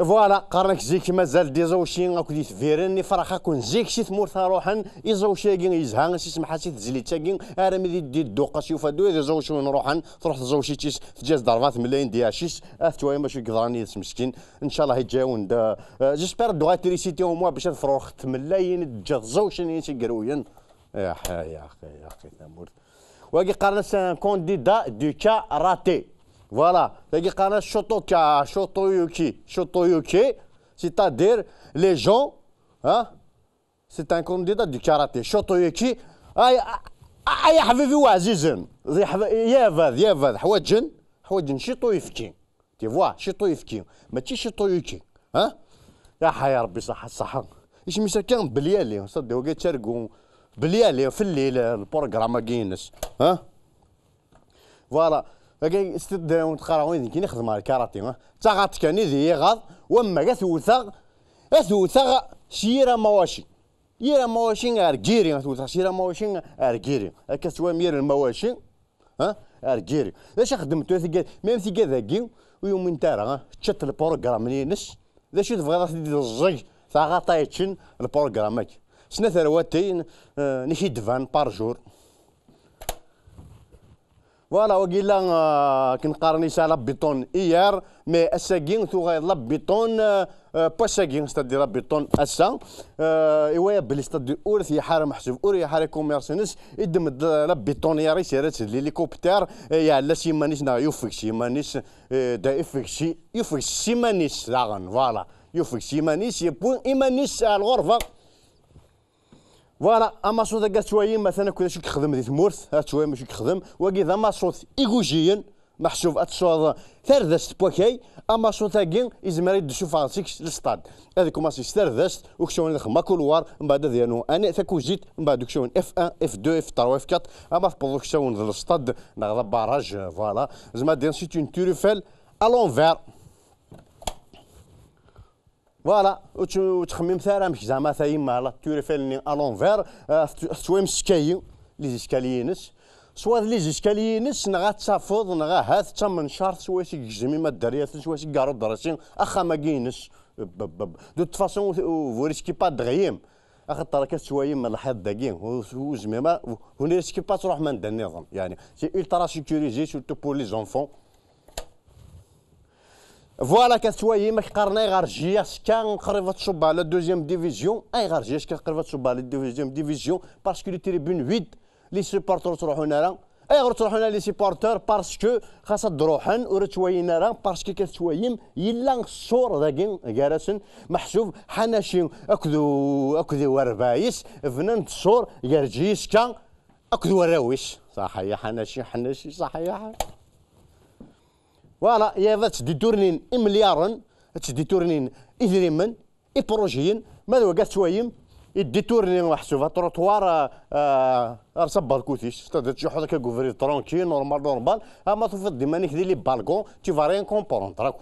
Voilà, qqaren-ak zik mazal d iẓawci akked itbiren, ifrax akk n zik si tmurt-a ruḥen, iẓawci-agi yezha, as isemḥas i tezlit-agi, armi d iddi dduq as yufa-d wid iẓawciwen ruḥen, truḥ tẓawcit-is, teǧǧa-as-d rebɛa tmellayin d iɛac-is, ad twayem acu i yeḍran yid-s meskin, ncallah yeǧǧa-yawen-d, euh, j'espère dduɣ électricité au moins bac ad fruɣ tmellayin i d-teǧǧa tẓawcin-ines igerruyen. Aḥ, ya axi, ya axi, tamurt. Wagi qqaren-as un candidat du karaté. Voilà. Wagi qqaren-as Shotoka, Shotoyuki, Shotoyuki, c'est-à-dire les gens, hein, c'est un candidat du karaté. Shotoyuki, ay, ay, ay, ḥbibi wa ɛzizen. Di ḥb-, yabad, yabad, ḥwaǧen, ḥwaǧen ciṭ uyefki. Tu vois, ciṭ uyefki, mačči ciṭ uyuki. Hein? Aḥay Rebbi, ṣaḥa, ṣaḥa. Isem-is akka Belyali, ṣaddi wagi ttargu Belyali fell-i le, le programme-agi-ines. Hein? Voilà. Dagi s-, d-, d-, qqareɣ win d nekkini xedmeɣ lkarati, ha. Ttaɣaṭ kan i d-yiɣaḍ, wamma ad t-wteɣ, ad t-wteɣ s yir amawaci. Yir amawaci ar giri, ad t-wteɣ s yir amawaci ar giri. Akka tettwam yir lmawaci, ha, ar giri. D acu xeddment tura tigad, même tigad-agi, ur yuminent ara, ha. Ččant lprogram-nni-ines. D acu tebɣiḍ ad t-id-teẓẓeg taɣaṭ-a yeččen lprogram-agi? Snat rwatin, eh, n ikidban par jour. Voilà, wagi la, euh, akken qqaren yesɛa la béton hier, mais ass-agi tuɣal la béton, euh, euh, pas-agi, c'est-à-dire la béton ass-a. Euh, iwaya belli, c'est-à-dire ur t-yeḥḥa ara meḥsub, ur yeḥḥa ara commerce-ines, iddem-d la, la béton hier, yerra-tt d l'hélicoptère, eh, yeɛla s yiman-is neɣ yufeg s yiman-is, eh, da ifeg s, yufeg s yiman-is daɣen, voilà, yufeg s yiman-is, yewwi iman-is ar lɣerba. Voilà, amaṣut-agi ad twayim, atan akk d acu i yexdem di tmurt, ad twayim acu i yexdem. Wagi d amaṣut igujiyen, meḥsub ad tesɛuḍ tardast n wakay, amaṣut-agi izmer ad d-isuffeɣ seg lestad. Ad ikumaṣi s tardast, uksawen ad ixdem akulwar, mbeɛd ad yernu ani takuzit, mbeɛd uksawen F un, F deux, F trois, F quatre, ama tewweḍ uksawen d lestad, neɣ d abarrage, voilà. Zma ad c'est une tour Eiffel à l'envers. Voilà, ur tt-, ur ttxemmimet ara amek zeɛma tayemma la tour Eiffel-nni à l'envers, euh, tettwayem s skayi, les escaliers-ines. Soit d les escaliers-ines, neɣ ad tafeḍ, neɣ ahat d tamencart, swayes i yegzem imaddaryaten, swayes i igarru drasi, axxam-agi-ines. Bb-, bb-, de toute façon, ur, ur, vous risquez pas de rien. Axaṭer akka tettwayem lḥiḍ dagi, ur, ur zmim ara, vous, vous ne risquez pas ad tṛuḥem anda nniḍen. Yani, c'est ultra sécurisé, surtout pour les enfants. Voilà, akka tettwayim, ak qqaren ayɣer J S K qrib ad tṣubb à la deuxième division. Ayɣer J S K qrib ad tṣubb à la deuxième division? Parce que les tribunes vides, les supporters ur ttruḥun ara. Ayɣer ur ttruḥun ara les supporters? Parce que xas ad d-ruḥen, ur ttwayin ara, parce que akka tettwayim, yella ṣṣur dagi gar-asen, meḥsub Ḥanaci akked u-, akked Werbaɛis bnan-d ṣṣur gar J S K akked warraw-is. Ṣaḥa ya Ḥanaci, Ḥanaci, ṣaḥa ya Ḥa-. Voilà, yaḍ ad ttditurnin imelyaren, ad ttditurnin idrimen, iprujiyen, ma d wagi ad twayim, idditurni meḥsub atrotoir, euh, euh, ar sabbaḍ kutis, c'est-à-dire tjuḥuḍ akka deg ubrid tranquille, normal, normal, ama tufiḍ-d iman-ik di les balcons, tu vas rien comprendre, akk.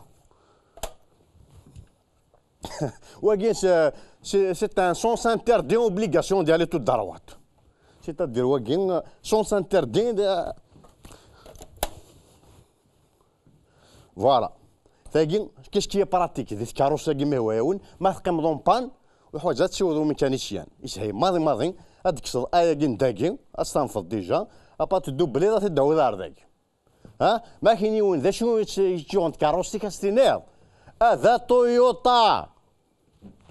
Wagi, c'est, c'est, c'est un sens interdit, obligation d'y aller tout droit. C'est-à-dire, wagi, euh, sens interdit de, voilà. Tagi, qu'est-ce qui est pratique? Di tkeṛṛust-agi, ma ihwa-yawen, ma teqqimeḍ en panne, ur ḥwaǧ ad tessiwḍeḍ i umikanisiyan. Ishey maḍi maḍi, ad d-tekkseḍ ayagi n dagi, ad s-tanfeḍ déjà, après teddubliḍ, ad t-id-tawiḍ ar dagi. Ha? Ma akken yiwen, d acu i tt-, i tt-yuɣen tkeṛṛust-ik, ad s-tiniḍ? A da Toyota!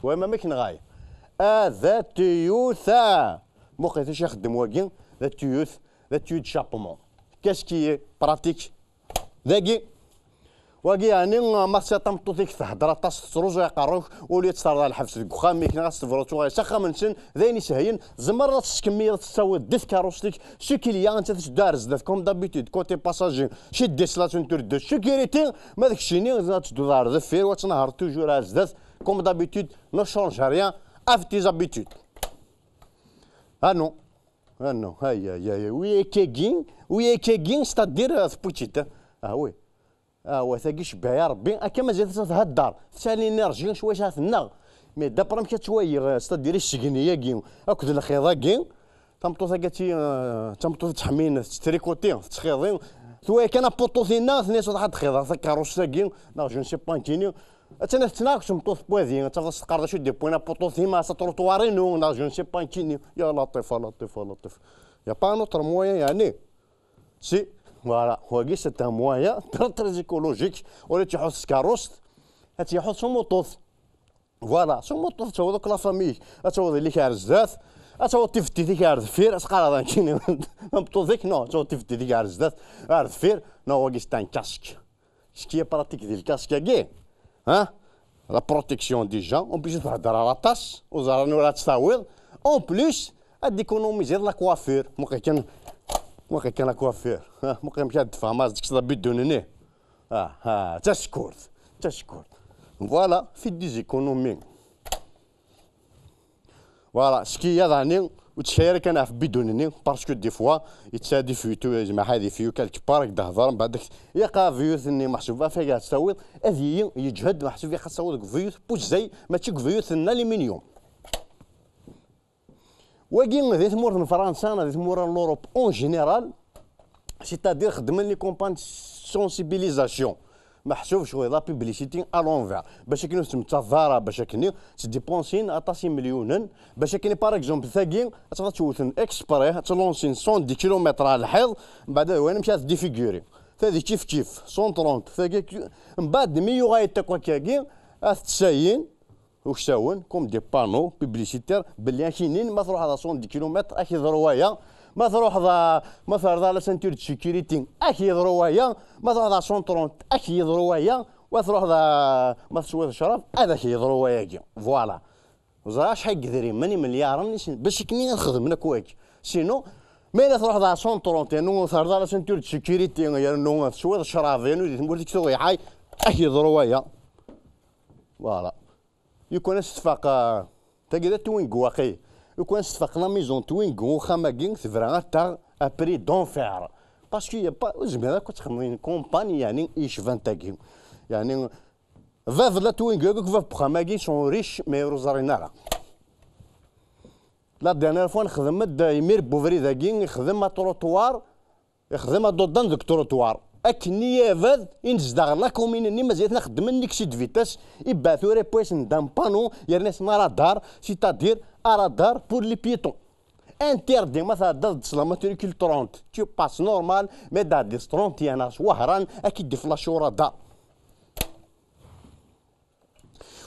Twayem amek neɣ ay? A da Toyota! Muqel d acu ixeddem wagi, da Toyota, da Toyota Chapman. Qu'est-ce qui est pratique? Dagi. Wagi, yeɛni, ma tesɛiḍ tameṭṭut-ik thedder aṭas, tettruẓu iqerru-k, uli ad terreḍ lḥebs deg uxxam-ik, neɣ ad s-tebruḍ tuɣal s axxam-nsen, d ayen isehlen, tzemreḍ ad tettkemmileḍ tettawiḍ di tkeṛṛust-ik, s ukilya, netta tetteddu ar zdat, comme d'habitude, côté passager, chez des stations de sécurité, ma d keččini, ad tedduḍ ar deffir, wa tnehheṛ toujours ar zdat, comme d'habitude, ne change rien, avec tes habitudes. Ah non. Ah non, ay, ay, ay, ay, wi akkagi, wi akkagi, c'est-à-dire, euh, tewwi-tt-id, ah oui. Ah, wa tagi cebbeɛ ya Rebbi, akka mazal tessa thedder, tesɛa l'énergie, cwiya ad tennaɣ. Mais d'après amek ad twayi, euh, c'est-à-dire isegni-agi, akked lxiḍ-agi, tameṭṭut-agi ad ti-, euh, d tameṭṭut tettḥemmin, tettrikuti, tettxiḍi, twaya kan apuṭu tinna, tenna-yas ad txiḍ takeṛṛust-agi, neɣ je ne sais pas nekkini, Attan tettnaɣ deg tmeṭṭut n wadi, ad tafeḍ teqqar d acu d-yewwin apuṭu-tim, a-s aṭruṭwar-inu, neɣ je ne sais pas nekkini. Ya Laṭif, a Laṭif, a Laṭif. Y a pas un autre moyen, yeɛni? Si, voilà, wagi c'est un moyen très, très écologique. Ula d-tḥuss s tkeṛṛust, ad tt-iḥuss s umuṭut. Voilà, s umuṭut ad tawiḍ akk la famille, ad tawiḍ yelli-k ar zdat, ad tawiḍ tifettit-ik ar deffir, ad teqqareḍ nekkini, tameṭṭut-ik, non, ad tawiḍ tifettit-ik ar zdat, ar deffir, non, wagi c'est un casque. Ce qui est pratique di lkasque-agi, hein? La protection déjà, en plus, ur thedder ara aṭas, ur ẓerren ur ad tt-tawiḍ. En plus, ad d-économiser la coiffure. Muqel kan, muqel kan la coiffure. Ha, muqel amek ad d-tfehmeḍ, ad tekkseḍ abidun-nni. Ah, ah, d tasekkurt, d tasekkurt. Voilà, faites des économies. Voilà, ce qui est, yeɛni, Ur ttkayi ara kan ɣef bidun-nni, parce que des fois, yettsadi fuytu, yezmer ad ifuyu quelque part, ad k-d-hḍer, mbeɛd ad k-, yaqqa viyut-nni meḥsub afag ad tt-tawiḍ, ad iyi-yeǧhed meḥsub iqas tawiḍ deg viyut puzzay, mačči deg viyut n aluminium. Wagi di tmurt n Fransa, di tmura n l'Europe en général, c'est-à-dire xeddmen les campagnes de sensibilisation. Meḥsub cɣel la publicité à l'envers. Bac akken ur tettmettaḍ ara, bac akken ttdipansin aṭas imelyunen. Bac akken, par exemple, tagi, ad tɣa ttewten exprès, ad tlansin cent dix kilomètres ɣer lḥiḍ, mbeɛd ad wayen amek ad tdifiguri. Tagi kif kif, cent trente, tagi ki-, mbeɛd mi yuɣal akk akkagi, ad t-tsayin, uksawen, comme des panneaux publicitaires, belli ad k-inin ma truḥeḍ à cent dix kilomètres, ad k-yeḍru waya, ma truḥeḍ à, ma terreḍ à la ceinture de sécurité, ad k-yeḍru waya, ma truḥeḍ à cent trente, ad k-yeḍru waya, wa truḥeḍ à, ma teswiḍ ccrab, ad ak-yeḍru wayagi. Voilà. Ẓriɣ acḥal n yedrimen, imelyaṛen, i sen-, bac akken ad xedmen akk wagi. Sinon, ma yella truḥeḍ à cent trente, yernu terreḍ à la ceinture de sécurité, yernu teswiḍ ccrab, yernu di tmurt-ik tuɣ iḥay, ad k-yeḍru waya. Voilà. Yukan ad s-tfaq, ah, tagi d Twingo waqil. Yukan ad s-tfaq la maison Twingo, uxxam-agi, tebra ad taɣ à prix d'enfer. Parce que y a pas, ur zmireɣ akk ad txedmeḍ une campagne, yeɛni, yecban tagi. Yeɛni, bab la Twingo, akked bab uxxam-agi, sont riches, mais ur ẓrin ara. La dernière fois, nexdem-d, imir n ubrid-agi, ixdem atrottoir, Ixdem aduḍan deg trottoir. Akken i abad i nezdeɣ la commune-nni, mazal-iten xeddmen l'excès de vitesse, ibɛet ur appuis-en d'un panneau, yerna-sen aradar, c'est-à-dire un radar pour les piétons. Interdit, ma tɛeddaḍ-d s la matricule trente, tu passes normal, mais tɛeddiḍ trente et un s Wehran, ad k-id-iflaci uradar.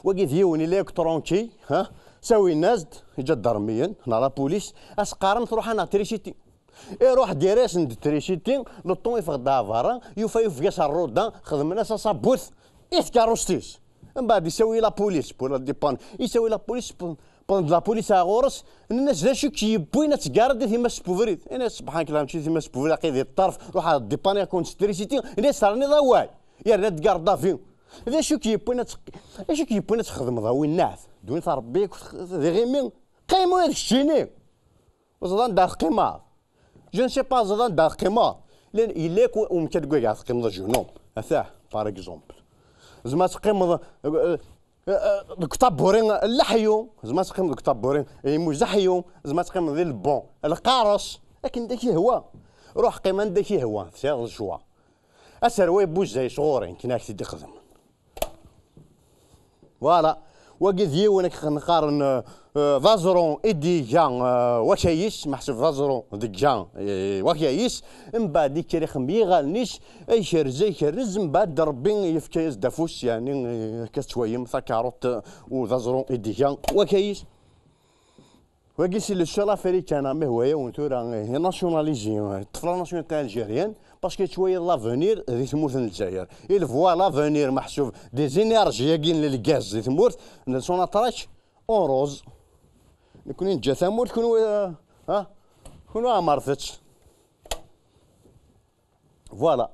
Wagi d yiwen ila yakk tranquille, ha? Sawin-as-d iǧadarmiyen neɣ la police, as-qqaren truḥ-aneɣ trisiti. Iruḥ dir-asen-d trisiti, le temps yeffeɣ-d ɣer berra, yufa yufeg-as rruda, xedmen-as aṣabut i tkeṛṛust-is. Mbeɛd isawi la police pour la dépanne. Isawi la police, wwḍen-d la police ar ɣur-s, nnan-as d acu i k-yewwin ad teggareḍ di timas n ubrid? Ini-as subḥanak la, mačči di timas n ubrid, aql-i di ṭṭerf, ruḥ ad dépanniɣ-ken s trisiti, ini-as terniḍ awal. Yerna-d garde à vue. D acu i k-yewwin ad teq-, d acu i k-yewwin ad txedmeḍ a winnat? Ddunit n Ṛebbi d iɣimi. Qqim ula d keččini. Ẓḍan da teqqimeḍ. Je ne sais pas, ẓḍan da teqqimeḍ. Llan, yella yakk umkan deg wayeg teqqimeḍ a jeune homme. Atah, par exemple. Tzemreḍ ad teqqimeḍ, euh, euh, euh, deg uṭaburi n leḥyu. Tzemreḍ ad teqqimeḍ deg uṭaburi n yimuzaḥyu. Tzemreḍ ad teqqimeḍ di lebon lqares. Akken da k-yehwa. Ruḥ qqim anda k-yehwa. Tesɛiḍ le choix. Aserway n Buzay sɣur-i, nekk ad ak-t-id-ixdem. Voilà. Wagi d yiwen akken qqaren, euh, euh, d aẓru i d-iga, euh, wakayis, meḥsub d aẓru deg-a, euh, wakayis, mbeɛd ikker ixem yiɣallen-is, ikerrez, ikerrez, mbeɛd Ṛebbi yefka-yas-d afus, yeɛni, euh, akka tettwayem takarut, euh, u d aẓru i d-iga wakayis. Wagi c'est le seul africain, ah, mais ouais, on tura, eh, nationalisé, eh, ṭṭef la nationalité algérienne, parce que yettwali l'avenir di tmurt n Lezzayer. Il voit l'avenir meḥsub des énergies-agi n lgaz di tmurt, n Sonatrach en rose. Nekni neǧǧa tamurt, kunwi, eh, ha? Kunwi ɛemṛet-tt. Voilà.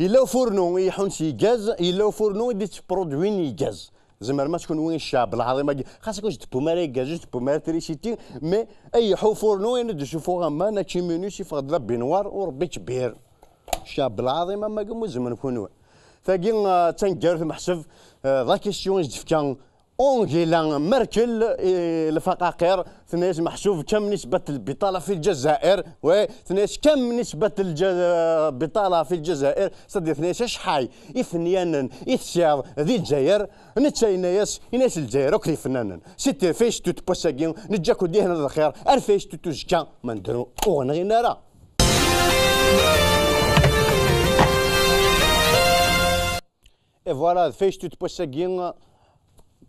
Yella ufurnu i iḥun s igaz, yella ufurnu i d-yettprodwin igaz. Tzemrem ad tkun win ccɛeb lɛaḍima-agi. Xas akk ur s-d-tewwim ara igaz, ur s-d-tewwim ara trisiti, mais ay iḥu ufurnu, ayen ad d-isufuɣ aman, ačiminus, yeffeɣ-d la baignoire, u Ṛebbi ikebbir. Ccɛeb lɛaḍima am wagi ur zemren kunwi. Tagi, ah, d taneggarut meḥsub, ah, d la question i s-d-tefka Angela Merkel i lfaqaqir, tenna-yas meḥsub كم نسبة البطالة في الجزائر؟ Oui, tenna-yas كم نسبة الج-, البطالة في الجزائر؟ C'est-à-dire, tenna-yas acḥal ifenyanen i tesɛiḍ di Lezzayer? Netta yenna-yas, yenna-yas Lezzayer akk d ifennanen. C'était fayectut n wass-agi, neǧǧa-ken dihin d lxir, ar fayectut uzekka, ma nedru ur ɣ-nɣin ara. Et voilà, d fayectut n wass-agi,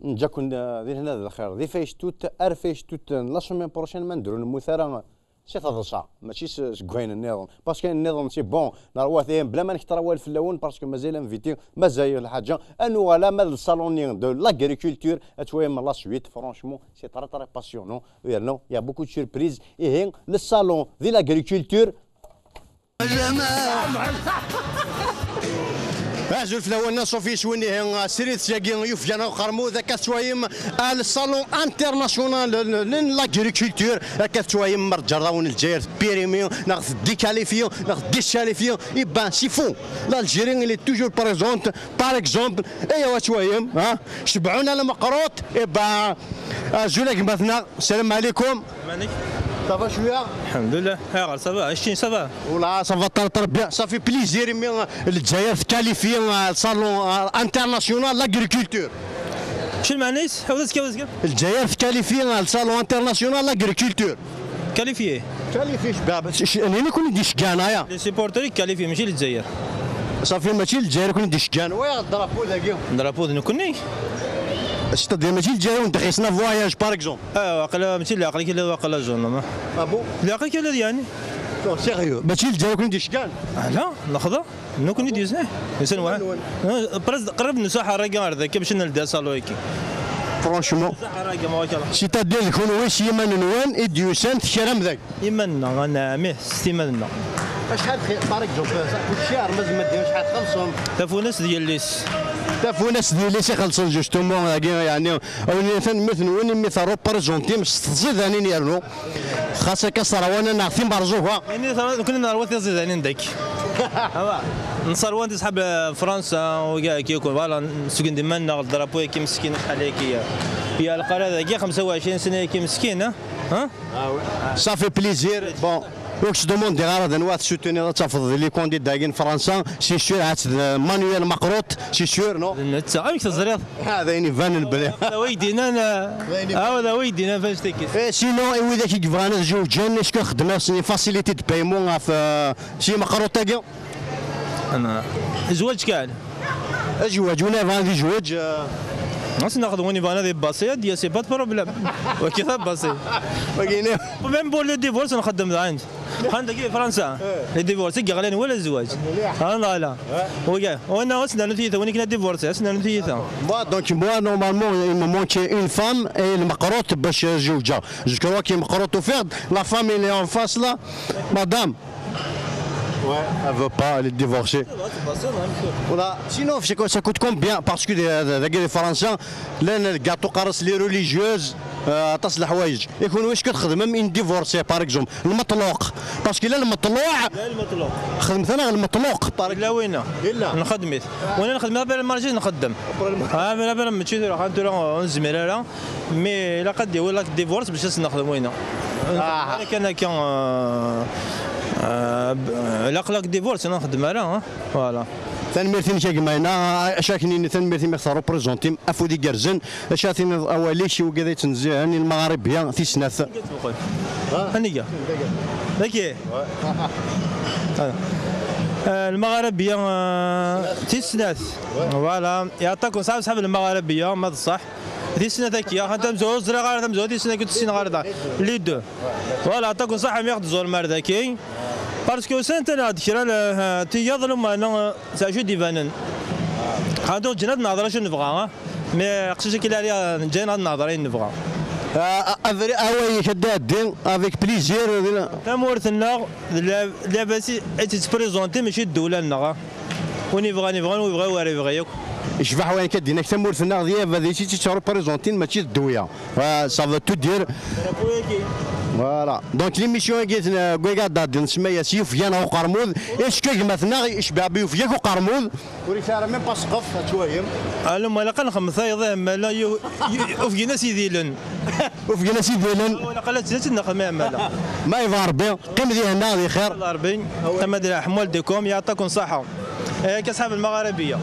neǧǧa-ken, euh, di lehna d lxir. Di fayectut, ar fayectut n la semaine prochaine, ma nedru nemmut ara si taḍsa, mačči s-, seg wayen nniḍen. Parce que ayen nniḍen, c'est bon, nerwa-t, eh, bla ma nekter awal fell-awen, parce que mazal invité, mazal lḥaǧa. Ad nuɣal ama d le salon-nni de l'agriculture, ad twayem la suite, franchement, c'est très, très passionnant. Yerna, il y a beaucoup de surprises. Ihi, le salon de l'agriculture, Azul fell-awen, ṣufi s win ihi, srid syagi yufgan uqermud, akka tettwayem, ah, le salon international n, n, n l'agriculture, akka tettwayem, mer ǧerdawen Lezzayer tpirimi, neɣ tdikalifi, neɣ tdisalifi, eh ben, c'est faux. L'Algérie, elle est toujours présente, par exemple, et tettwayem, hein, cebɛun ala meqrut, eh ben, azul a gma-tneɣ, salam alaikum. Manik? Ça va cwiya? Alhamdulillah. Ayɣer, ça va? Acci, ça va? Wala, ça va très, très bien. Ça fait plaisir, imi Lezzayer tqualifie, euh, le salon, euh, international l'agriculture. Cen manis? Hawda ska, hawda ska. Lezzayer tqualifie, euh, le salon international l'agriculture. Qualifié? Qualifié, cbab. Ch-, ch-, nini kun d-iceggan, aya? Les supporters qualifiés, mačči Lezzayer. Safi, mačči Lezzayer kun d-iceggan. Wa drapeau dagi? Drapeau d nekkni. C'est-à-dire, mačči Lezzayer wen-d-ixisen voyage, par exemple. Ah, waqila, mačči leɛqel-ik illa, waqila, jeune homme. Ah bon? Leɛqel-ik illa, yani. Non, sérieux. Mačči Lezzayer kun d-iceggan. Ah, la, nexḍa. Nekkni d-yusan. Yusan wa? Nwen. Ah, presque qrib nsuḥ rragi ar daki, bac ad neldi asalu-agi. Franchement. Nsuḥ rragi, ma wakala. C'est-à-dire, d kunwi s yiman-nwen i d-yusan, tekram dagi. Iman-nneɣ, a nɛam, ih, s timan-nneɣ. Acḥal xi-, par exemple, kulci ar mazal ma d-, acḥal txellṣem? Tafunast d yelli-s. Tafunast d yelli-s i xellṣen, justement, dagi, yeɛni, a win tanemmirt-nwen, imi terrew présentim s tẓidanin yernu. Xas akka, sserwan-aneɣ timerẓuga. Ini sserwan, nekkni nerwa tiẓidanin dagi. Awa. Nserwan tisḥab, eh, Fransa, wagi, voilà, nesgen-d iman-nneɣ, drapeau-agi meskin, acḥal-agi, eh, yelqar dagi, xemsa u ɛecrin sna-agi meskin, eh? Hein? Ah ouais. Ça fait plaisir. Bon, ur k-sdumundi ara d anwa ad tessutuniḍ ad tafeḍ di les candidats-agi n Fransa, c'est sûr, ad d Manuel Macron, c'est sûr, non? D netta, amek teẓriḍ? Ah, d ayen ibanen belli. D awa i k-d-yennan, ah, d awa i k-d-yennan f annect-agi? Eh, sinon, i widak i yebɣan ad zewǧen, est-ce que xedmen-asen les facilités de paiement ɣef, euh, si Macron-agi? Ana, zzwaǧ kan. Azwaǧ, win yebɣan ad yezweǧ, euh, as-nexdem win yebɣan ad ibaṣi, ad d-yas, pas de problème. Wagi d abaṣi. Wagi ni- Même pour le divorce, nxeddem daɣen. Anda-agi di Fransa, eh, le divorce i yeɣlan wala zzwaǧ. Mliḥ. Ah, la, la. Ouais. Wagi, wina, as-nernu tiyita, win akken ad divorce, as-nernu tiyita. Moi, donc, moi, normalement, il me manque une femme et le Macron, باش زوجها. Je crois que Macron, au fait, la femme, elle est en face, là. Madame, ouais, elle veut pas, elle est divorcée. Voilà. Sinon, c'est quoi, ça coûte combien? Parce que les, les, les Français, là, le gâteau, les religieuses, euh, aṭas n leḥwayeǧ. I kunwi, est-ce que txedmem une divorcée, par exemple? Lmeṭluq. Parce que là, lmeṭluq. La, lmeṭluq. Xedmet-aneɣ lmeṭluq, par exemple. Yella winna. Yella. Nxeddem-it. Winna nxeddem-it, après le mariage nxeddem. Après le mariage. Ah, mais après, mačči tura, tura, ur nezmir ara. Mais ilaq ad d-yawi la divorce bac ad s-nexdem winna. Ah. Kan akka, euh, euh, ilaq la divorce, ur nxeddem ara, hein. Voilà. Tanemmirt-inek a gma-ina, acu akken ini tanemmirt imi ɣ-terreprezantim afud igerrzen, acu ara tiniḍ awal-ik i wigad ay yettnezzihen i Lmaɣribiya tis snat? Aniga? Dagi? Ah, Lmaɣribiya, euh, tis snat. Voilà. Yeɛṭi-ken ṣṣeḥḥa, ṣṣeḥḥa Lmaɣribiya, ma d ṣṣeḥ. Tis snat akya, ha tamezwarut ur ẓriɣ ara tamezwarut, tis snat akya ur ssineɣ ara da. Les deux. Voilà, yeɛṭi-ken ṣṣeḥḥa mi ɣ-d-tẓurem ar daki. Parce que usant-aneɣ-d kra n, eh, tiyaḍ, lameɛna, eh, s acu i d-ibanen. Ḥantu ǧǧan ad nehḍer acu nebɣa, ah. Mais aqcic-agi la, ǧǧan ad nehḍer ayen nebɣa. Ah, ah, abri-, awal-ik ad d-iɛeddi, avec plaisir. Tamurt-nneɣ, d la, labas i, i tt-tettprizanti, mačči d ddewla-nneɣ, ah. Win yebɣan yebɣa, win yebɣa ur yebɣi akk. Yecbeḥ wayen akka d-yenna, tamurt-nneɣ d yabad i tt-yettreprezantin, mačči d ddewya. Ah, ça veut tout dire. Voilà. Donc, l'émission-agi, euh, Gwega Dad, nsemma-yas Yufgan Uqermud. Est-ce que gma-tneɣ yecbeḥ bi Yufgan Uqermud? Ur yesɛi ara même pas ssqef, ad twahim. Alum, ilaq ad nxemmet tayeḍ, eh, mala yu-, yu-, ufgin-as idilen. Ufgin-as idilen. Ilaq ad tt-, ad tt-nexdem, eh, mala. Ma yebɣa Rebbi, qqim di henna, di xir. Rebbi, ama d leḥmu, aldikum, yeɛṭi-ken ṣṣeḥḥa. Eh, akka ṣṣeḥḥa Lmaɣribiya.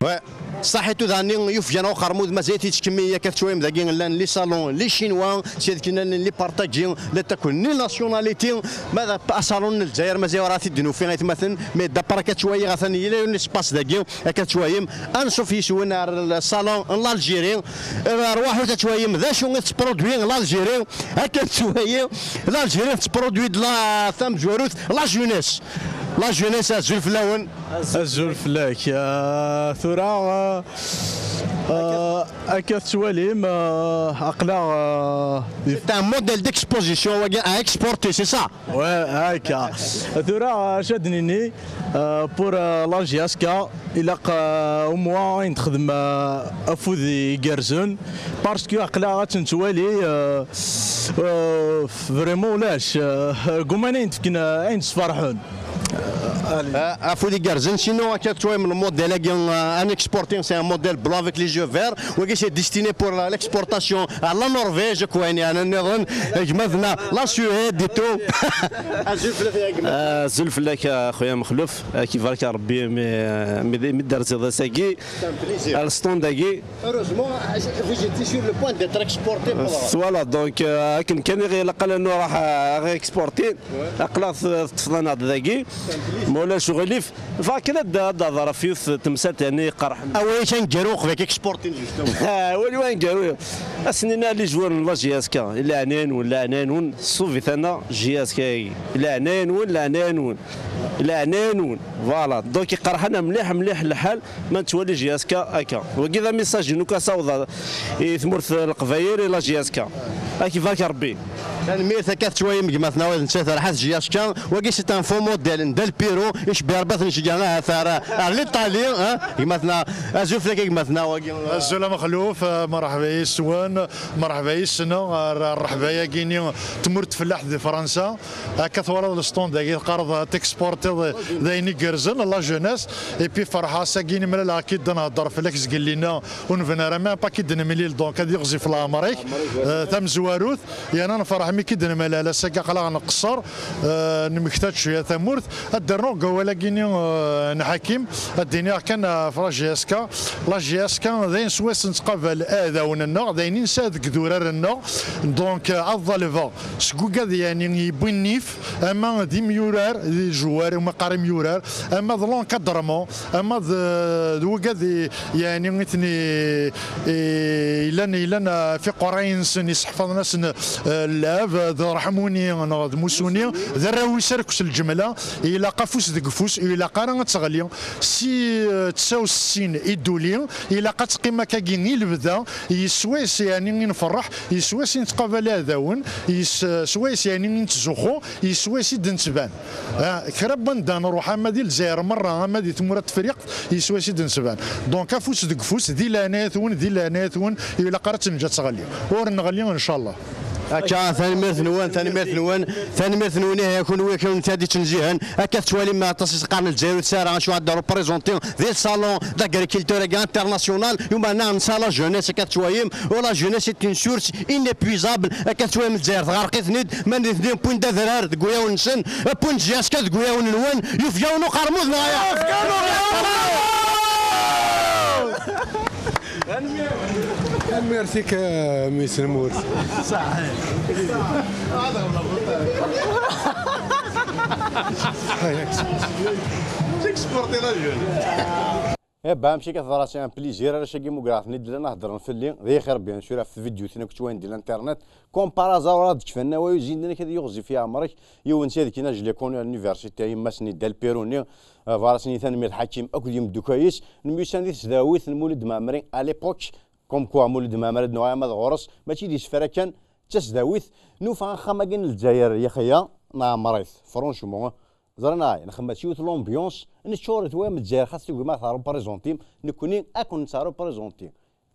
Ouais. Ṣaḥit, u daɣen Yufgan Uqermud, mazal-it yettkemmil yakk, ad twayem dagi llan les salons, les chinois, c'est-à-dire llan les partages, la takuni nationalité, ma d asalun n Lezzayer, mazal ur t-id-nufi aytmaten, mais d'après akka tettwayi atan yella un espace dagi, akka tettwayem, anṣuf yes-wen ar le salon n l'Algérie, rwaḥut ad twayem d acu i tettproduit l'Algérie, akka tettwayi l'Algérie tettproduit de la tamezwarut, la jeunesse. La jeunesse, azul fell-awen. Azul fell-ak. Ah, tura, ah, ah, akka tettwalim, ah, aql-aɣ, ah, di C'est un modèle d'exposition wagi à exporter, c'est ça? Ouais, akka. Tura, ah, acu ad d-nini, ah, pour, ah, la J S K, ilaq, ah, au moins ayen texdem, ah, afud igerrzen, parce que aql-aɣ ad tt-nettwali, ah, ah, vraiment ulac, ah, gumman ayen d-fken, ah, ayen d-sferḥen. Ah, afud igerrzen, sinon akka tettwayem le modèle-agi, ah, un exporté, c'est un modèle blanc avec les yeux verts. Wagi c'est destiné pour la- l'exportation à la Norvège, quoi, يعني, نظن, gma-tneɣ, la Suède et tout. Azul fell-ak a gma. Ah, azul fell-ak a xuya Mexluf, ad k-ibarek Rebbi mi, mi, mi d-terziḍ ass-agi. C'est un plaisir. Ar stand-agi. Heureusement, vous étiez sur le point d'être exporté pour. Voilà, donc, euh, akken kan i ɣ-ilaq ad nruḥ, euh, ad ɣ-exportin. Aql-aɣ t- teṭṭfeḍ-aneɣ-d dagi. Ma ulac uɣilif, bɣiɣ kan ad d- ad d-aḍer ɣef yiwet temsalt yani iqerḥen. Awal-ik aneggaru uqbel ad k-exportin, justement. Awal-iw aneggaru. Ass-nni les joueurs n la J S K, leɛnaya-nwen, leɛnaya-nwen, ṣṣubit-aneɣ J S K-agi. Leɛnaya-nwen, leɛnaya-nwen. Leɛnaya-nwen. Voilà. Donc iqerḥen-aɣ mliḥ, mliḥ lḥal. Ma nettwali J S K akka. Wagi d amisaj-inu kan sawḍeɣ i tmurt n Leqbayel, i la J S K. Ad k-ibarek Rebbi. Tanemmirt, akka tettwayem gma-tneɣ, netta terḥa-t J S K. Wagi c'est un faux modèle n Del Piero, icebbi Rebbi ad t-nceggeɛ ahat ar, ar l'Italie, hein? Gma-tneɣ, azul fell-ak a gma-tneɣ wagi. Azul a Mexluf, eh, merḥba yes-wen, merḥba yes-neɣ, ar rreḥba-agi-ni tmurt tfellaḥt di Fransa. Akka twalaḍ le stand-agi, teqqareḍ ad t-exportiḍ d ayen igerrzen, la jeunesse. Et puis ferḥeɣ, ass-agi nemlal-aɣ-k-id ad nhedder fell-ak zgelli-nneɣ ur nebni ara, mais pas k-id-nemlil, donc ad yiɣzif leɛmer-ik. Euh, tamezwarut, yerna nferḥ mi k-id-nemlal, ass-agi aql-aɣ nqeṣṣer, euh, nemmekta-d cwiya tamurt. Ad d-rnuɣ deg wawal-agi-ni, euh, n Ḥakim, ad d-iniɣ kan, euh, ɣef la J S K. La J S K d ayen swayes nettqabal iɛdawen-nneɣ, d ayen i nesɛa deg idurar-nneɣ. Donc, euh, ad ḍalbeɣ seg ugad yani yewwi nnif, ama d imyurar, d joueurs, uma qqar imyurar, ama d l'encadrement, ama d, d wigad i, yani, i ten-, i, i, yellan, yellan, eh, f iqerray-nsen, iseḥfaḍen-asen, eh, lleɛb, d Ṛeḥmuni neɣ d Musuni, d arraw-is akk s lǧemla, ilaq afus deg ufus, ur ilaq ara ad teɣli. Si, eh, tesɛa u settin i d-tuli, ilaq ad teqqim akkagi i lebda, yeswa-s, yani, i nferreḥ, yeswa-s i nettqabal iɛdawen, yes-, swayes yani i nettzuxxu, yeswa-s i d-nettban. Ah, kra n wanda nruḥ, ama di Lezzayer merra, ama di tmura n Tefriqt, yeswa-s i d-nettban. Donc, afus deg ufus, di leɛnayat-wen, di leɛnayat-wen, ilaq ara tt-neǧǧ ad teɣli. Ur neɣli, ncallah. Akka, tanemmirt-nwen, tanemmirt-nwen, tanemmirt-nwen, ihi, a kunwi, a kunwi, ad d-ittnezzihen. Akka tettwalim aṭas i s-qqaren Lezzayer ur tesɛi ara acu ad d-représenté di le salon d'agriculture international. Yuma-nneɣ nesɛa la jeunesse, akka tettwalim, u la jeunesse est une source inépuisable, akka tettwalim Lezzayer tɣerq-iten-id, ma nitni wwin-d adrar deg uyawen-nsen, wwin-d J S K deg uyawen-nwen, yufeg-awen uqermud neɣ ala? Tanemmirt-ik a mmi-s n lmut. Eh ben, amek akka teḍra, c'est un plaisir, arrac-agi mugraɣ-ten-id llan heddren fell-i, d ixir bien sûr ɣef tvidyutin akk ttwayen di l'internet, comme par hasard ur d-kfan awal, uzin-d nekk ad yuɣzif yeɛmer-ik, yiwen sya deg-ina je l'ai connu à l'université, yemma-s-nni Del Piruni, eh, ḍar-asen-i tanemmirt Ḥakim akked yimeddukkal-is, nemyussan di tesdawit n Mulud Mɛemmri à l'époque, comme quoi Mulud Mɛemmri ad nuɣal ama d ɣur-s, mačči d isefra kan, d tasdawit, nufa axxam-agi n Lezzayer yaxya, neɛmer-it, franchement, Ẓran ay, nxemma s yiwet l'ambiance, neččur-it wayam Lezzayer xas tugim ad t-représentez, nekkni ad ken-nettreprésenter.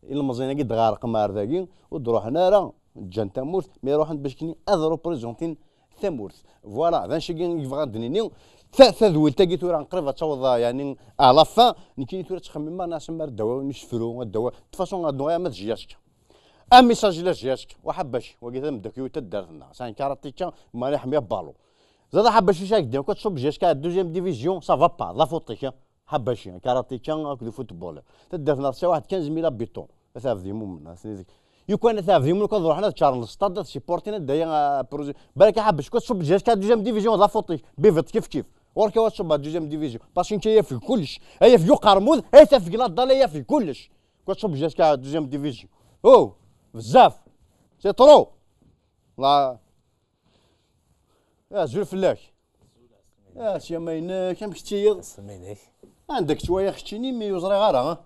Ilmeẓyen-agi d-ɣerqen ar dagi, ur d-ruḥen ara, ǧǧan tamurt, mi ruḥen bac kni ad représenten tamurt. Voilà, d anci i yebɣa ad d-nini. Ta-, tadwilt-agi tura qrib ad taweḍ, yani, à la fin, nekkini tura ttxemmimeɣ, nniɣ-asen ma ar d-awiɣ isefru, ad d-awiɣ, de toute façon, ad nuɣal ama d J S K. Un message la J S K, wa Ḥabac, wagi d ameddakel-iw n taddart-nneɣ, c'est un karatéka, mani ḥmiya ballon. Zad a Ḥabac, acu ak-d-nniɣ, ad tṣubb J S K à la deuxième division, ça va pas, d afuṭ-ik, hein. Ḥabaci, karatéka akked football. Taddart-nneɣ tesɛa waḥed quinze mille habitants. At Ɛebdimumen, ass-nni zik. Yukan At Ɛebdimumen, kan ad ruḥen ad ččaren le stade, ad supportin, ad d-aya, euh, projet. Balak a Ḥabac, ad tṣubb J S K à la deuxième division, d afuṭ-ik. Bivit, kif kif. Ɣur-k ad tṣubb à la deuxième division. Parce que ay afeg kullec. Ay afeg uqermud, ay tafeg la dalle, ay afeg kullec. Ad tṣubb J S K à la deuxième division. Oh, bzaf. C'est trop. La. Azul fell-ak. Ah, sya ma inek, amek tettiyiḍ? Sya ma inek. Anda k-ttwaliɣ keččini, mi ur ẓriɣ ara, ah?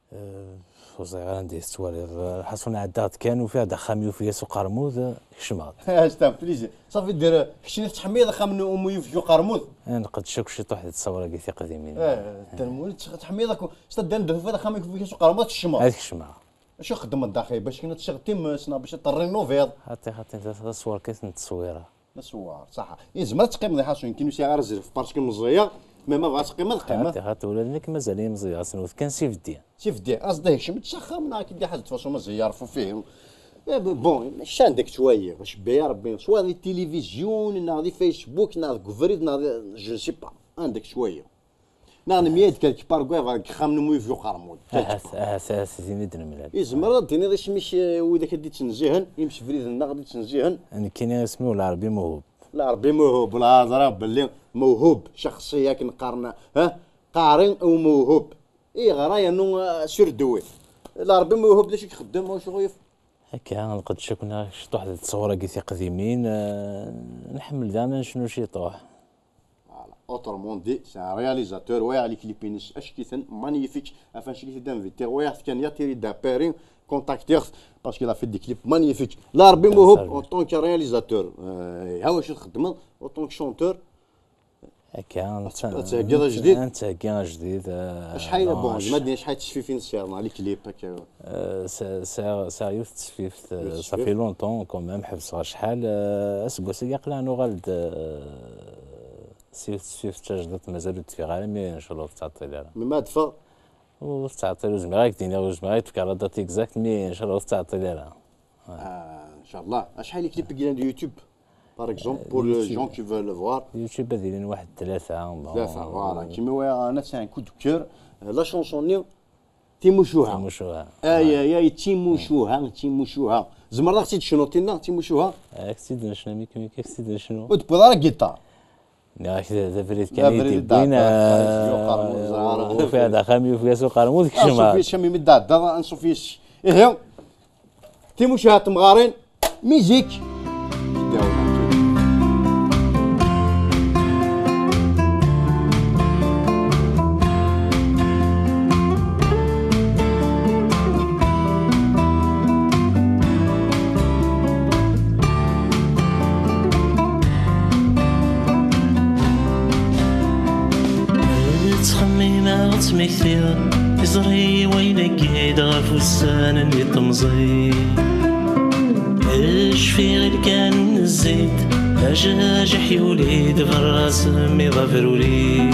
Eh, ur ẓriɣ ara anda i tettwaliḍ. Lḥaṣun, ɛeddaɣ-d kan, ufiɣ-d axxam yufeg-as uqermud, kecmeɣ-d. Ah, c'est un plaisir. Safi, dir, keččini tettḥemmileḍ axxam n umu yufeg uqermud? Eh, nqeddec akk ciṭuḥ di ttṣawra-agi tiqdimin. Eh, Dda Lmulud, tettḥemmileḍ akk, s taddar n tufiḍ axxam yufeg-as uqermud, kecmeɣ. Ad kecmeɣ. Acu xeddmeḍ daxel? Bac kan ad tecceɣ times, neɣ bac ad terrinoviḍ? Ati, ati, d, d aṣwar kan n tteswira. D aṣwar, ṣaḥa. Yezmer ad teqqimeḍ, iḥaṣu, nekkin ur sɛiɣ ara azref, parce que meẓẓiyeɣ, mais ma bɣa ad teqqimeḍ, qqimeḍ. Ati, ati, ula d nekk mazal-iyi meẓẓiyeɣ, asenwet kan s ibeddi. S ibeddi, aẓ-d ad ikcem, ttxaxam neɣ ad k-id-iḥaz ttfaṣu meẓẓiyeɣ, rfu fihim. Eh, bon, mačči anda k-ttwaliɣ, acebbi ya Rebbi, soit di tilivizyu, neɣ di Facebook, neɣ deg ubrid, neɣ di, je ne sais pas, anda k-ttwaliɣ. Neɣ nemyad quelque part deg wayeḍ, deg uxxam n Umu Yufeg Uqermud. Ahat, ahat, ahat din i d-nemlal. Izmer ad d-tiniḍ isem-ik, eh, widak i d-ittnezzihen, imsebriden-nneɣ i d-ittnezzihen? Nekkini isem-iw Lɛerbi Muhub. Lɛerbi Muhub, la ẓriɣ belli mewhub, شخصية akken qqaren, ha? Qari u mewhub. Iɣra yernu, eh, sur ddewwi. Lɛerbi Muhub, d acu i ixeddem, acu ɣef? Akka, nqeddec akk neɣ ciṭuḥ di ttṣur-agi tiqdimin, eh, nḥemmel daɣen ad necnu ciṭuḥ. Voilà. Autrement dit, c'est un réalisateur, ouais, les clips-ines, acek-iten, magnifique, enfin, je suis invité, ouais, كان يا تيري دابيري, contactez, parce qu'il a fait des clips magnifiques. Lɛerbi Muhub, en tant que réalisateur, euh, ها واش تخدم, en tant que chanteur. Akka, ad theggiḍ ajdid? Ad theggi ajdid, eh, acḥal, bon, zmad-nni acḥal tesfifin sɛiḍ, les clips, akka? Eh, s-, sɛiɣ, sɛiɣ yiwet tesfift, eh, ça fait longtemps quand même, ḥebseɣ acḥal, eh, aseggas-agi aql-aɣ nuɣal-d, eh, s yiwet tesfift tajdidt, mazal ur d-teffiɣ ara, mais ncallah ur tettɛeṭṭil ara. Melmi ad teffeɣ? Ur tettɛeṭṭil, ur zmireɣ ad k-d-iniɣ, ur zmireɣ ad k-d-fkeɣ la date exacte, mais ncallah ur tettɛeṭṭil ara. Ah, ncallah. Acḥal les clips i yellan di YouTube? Par exemple, pour les gens qui veulent le voir. YouTube ad ilin waḥed tlata, bon. Tlata, voilà. Kima waya, ana, c'est un coup de cœur. Euh, la chanson-nni, Timucuha. Timucuha. Ay, ay, ay, Timucuha, Timucuha. Tzemreḍ ad ɣ-tt-id-tecnuḍ tinna, Timucuha? Ad k-tt-id-necnu, mi, mi, mi k-tt-id-necnu. Ur d-tewwiḍ ara giṭar? Nniɣ-ak d, d abrid kan i d-iwwin, d abrid, ah, d axxam yufeg-as uqermud, kecmeɣ. Anṣuf yes-k, mi d-tɛeddaḍ, anṣuf yes-k. Ihi, Timucuha n temɣarin, mizik. Ttxemmimeɣ, ttmektiɣ, iẓri wayen-agi-d ɣef ussan-nni temẓi. Cfiɣ ilkan n zzit, ajajeḥ yuli-d berra-s, mmi d abruri.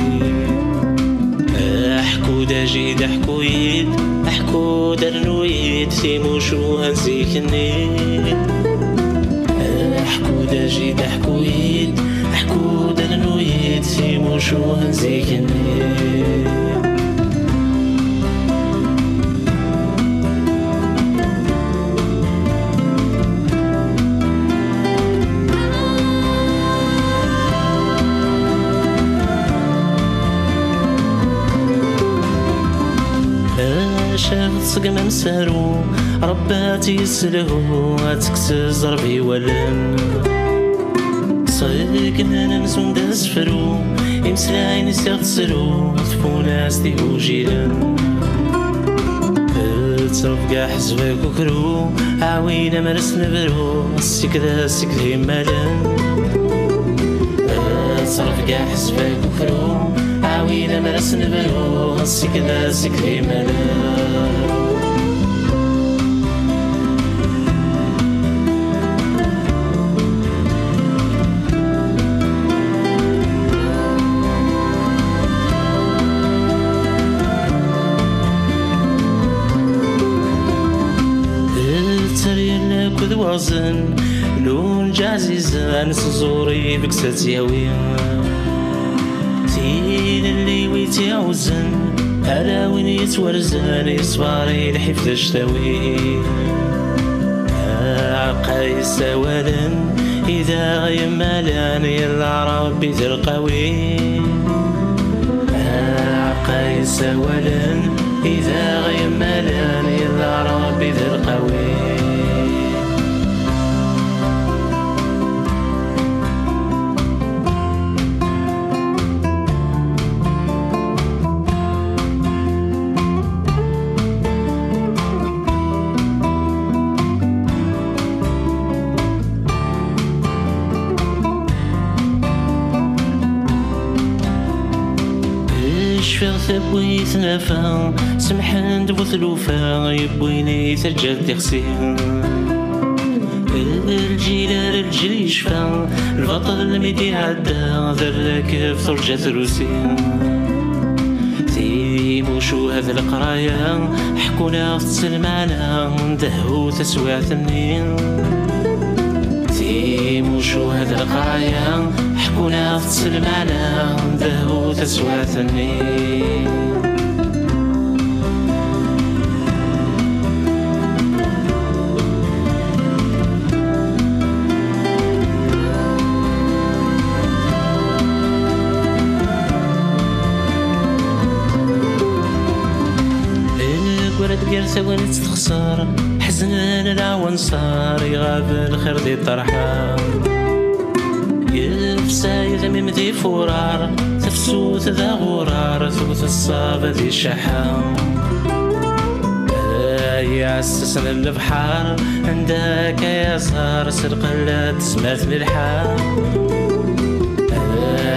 Aḥku-d a jid, aḥku-yi-d, aḥku-d rnu-yi-d timucuha n zik-nni. Aḥku-d a jid, aḥku-yi-d, aḥku-d rnu-yi-d timucuha n zik-nni. Acu tṣeggem amsaru, Rebbi ad tt-yesselhu, ad tekkes zzerb i wallen. Ṣeggmen amzun d asefru, imeslayen i s-iɣ-tesru, tfunast igujilen. Ttrebga ḥezb akukru, aɛwin amras nebru, ssiked, ssiked immalen. Ttrebga ḥezb akukru, aɛwin amras nebru, ssiked, ssiked immalen. Tteryel akked waɣzen, lunǧ ɛzizen, s ẓẓur i deg-s ad tt-yawi. Tilelli wi tt-iɛuzzen, ala win yettwarzen, yeṣber i lḥif d actawi. Aɛeqqa yessawalen, i d aɣ-yemmalen, yella Ṛebbi d lqawi. Aɛeqqa yessawalen, i d aɣ-yemmalen, yella Ṛebbi d lqawi. Tewwi tnafa, semḥen-d bu tlufa, yewwin i taǧǧalt tixsi. Lǧil ar lǧil yecfa, lbaṭel mi d-iɛedda, d rrakeb turǧa trusi. Timucuha d leqraya, ḥekkun-aɣ-tt s lmeɛna, dehhu taswiɛt-nni. Timucuha d leqraya, ḥekkun-aɣ-tt s lmeɛna, dehhu taswiɛt-nni. Negra-d gar tagnit texṣer, ḥeznen lɛawenṣar, iɣab lxir di ṭṭerḥa. Yefsa yedmim di furar, tafsut d aɣurar, tewwet ṣṣaba di cceḥḥa. Ay iɛessasen n lebḥer, anda akka yaẓar s lqella n tezmert n lḥal.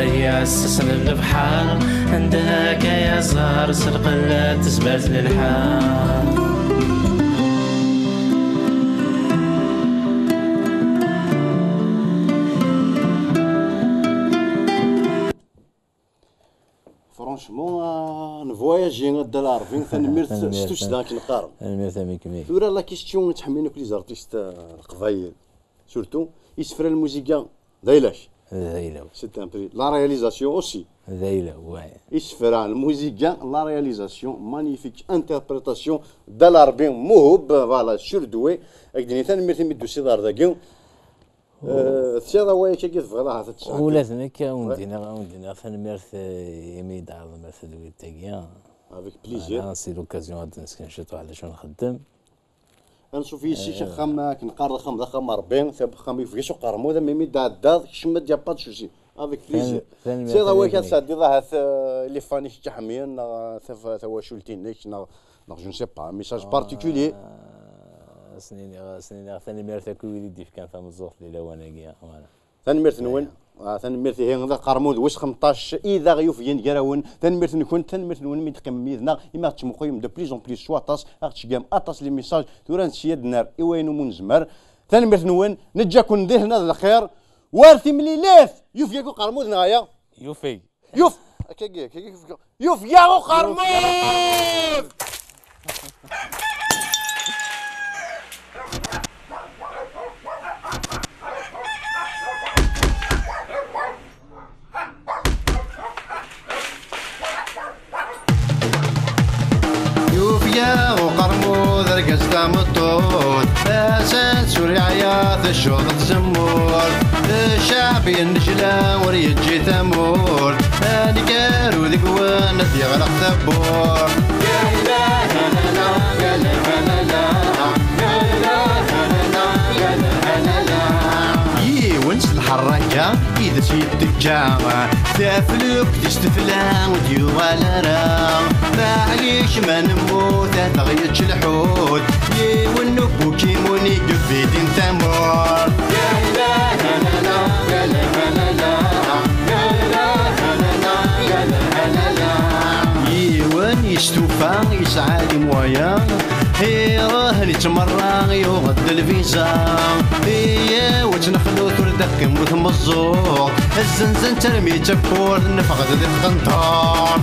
Ay iɛessasen n lebḥer, anda akka yaẓar s lqella n tezmert n lḥal. Franchement, ah, nvoyaji a Dda Lɛerbi, tanemmirt s tussda akken qqaren. Tanemmirt a Mikmi. Tura la question i ttḥemmilin akk les artistes, ah, leqbayel, surtout isefra n lmuziga d ayla-k. D ayla-w. C'est un prix. La réalisation aussi. D ayla-w, ouais. Isefra, lmuziga, la réalisation, magnifique interprétation, Dda Lɛerbi Mouhoub, voilà, surdoué. Ak d-nini tanemmirt imi d-tusiḍ ɣer dagi. Tesɛiḍ awal akka i tebɣiḍ ahat ad tesɛeddiḍ? Ula d nekk a wen-d-iniɣ, a wen-d-iniɣ tanemmirt, eh, imi d-tɛerḍem ar tedwilt-agi. Avec plaisir. Voilà, c'est l'occasion ad d-nesken ciṭuḥ d acu nxeddem. Anṣuf yis-k, axxam akken qqaren, axxam d axxam n Ṛebbi, tab axxam yufeg-as uqermud, am imi d-tɛeddaḍ tkecmeḍ, y a pas de souci. Avec plaisir. Tesɛiḍ awal akka ad tesɛeddiḍ ahat, eh, les fans-ik ḥemmlen neɣ taf- tawacult-inek neɣ neɣ je ne sais pas, un message particulier. As-niniɣ, as-niniɣ tanemmirt akk i wid i d-ifkan tameẓẓuɣt di lawan-agi. Voilà. Tanemmirt-nwen. Ah, tanemmirt ihi d aqermud wis xemṭac i d aɣ-yufgen gar-awen. Tanemmirt-nkent, tanemmirt-nwen mi d-teqqimem yid-neɣ, imi aɣ-tettmuquyem de plus en plus s waṭas, aɣ-tettgem aṭas les messages. Tura ad nsi ad nerr i wayen umi nezmer. Tanemmirt-nwen, neǧǧa-ken di lehna d lxir. War timlilit! Yufeg-ak uqermud neɣ aya? Yufeg. Yuf, akkagi, akkagi, yufeg-aɣ uqermud! Yufeg-aɣ uqermud, argaz tameṭṭut, tasa-s ur yeɛya, teccuḍ tzemmurt. Cceɛb yennejla ur yeǧǧi tamurt, aneggaru deg-wen ad d-yeɣleq tawwurt. Yiwen s lḥerraka i d as-yetteǧǧa, taflukt-is tefla ur d-yuɣal ara. Maɛlic ma nemmut ad aɣ-yečč lḥut, yiwen n ubukimun i yebidin tamurt. Yiwen yestufa yesɛa les moyens, iruḥ yettmerra yuɣ-d lviza. Iyaw ad tt-nexlut ur d-teqqim tmeẓẓuɣt, zzenzen-tt armi d tawwurt, neffeɣ-d di tqenṭert.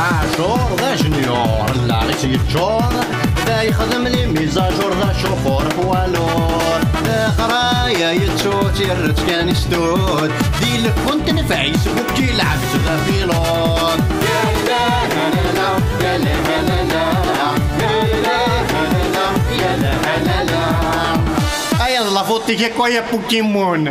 Ɛacur d ajenyur, llaɣ-is yeččur, da yexdem les mises à jour, d acuxur f walur. Leqraya yettu-tt, yerra-tt kan i stud, di lkunt n Facebook yelɛeb-tt d apilud. Aya d la faute-ik akk, ay a Pokémon.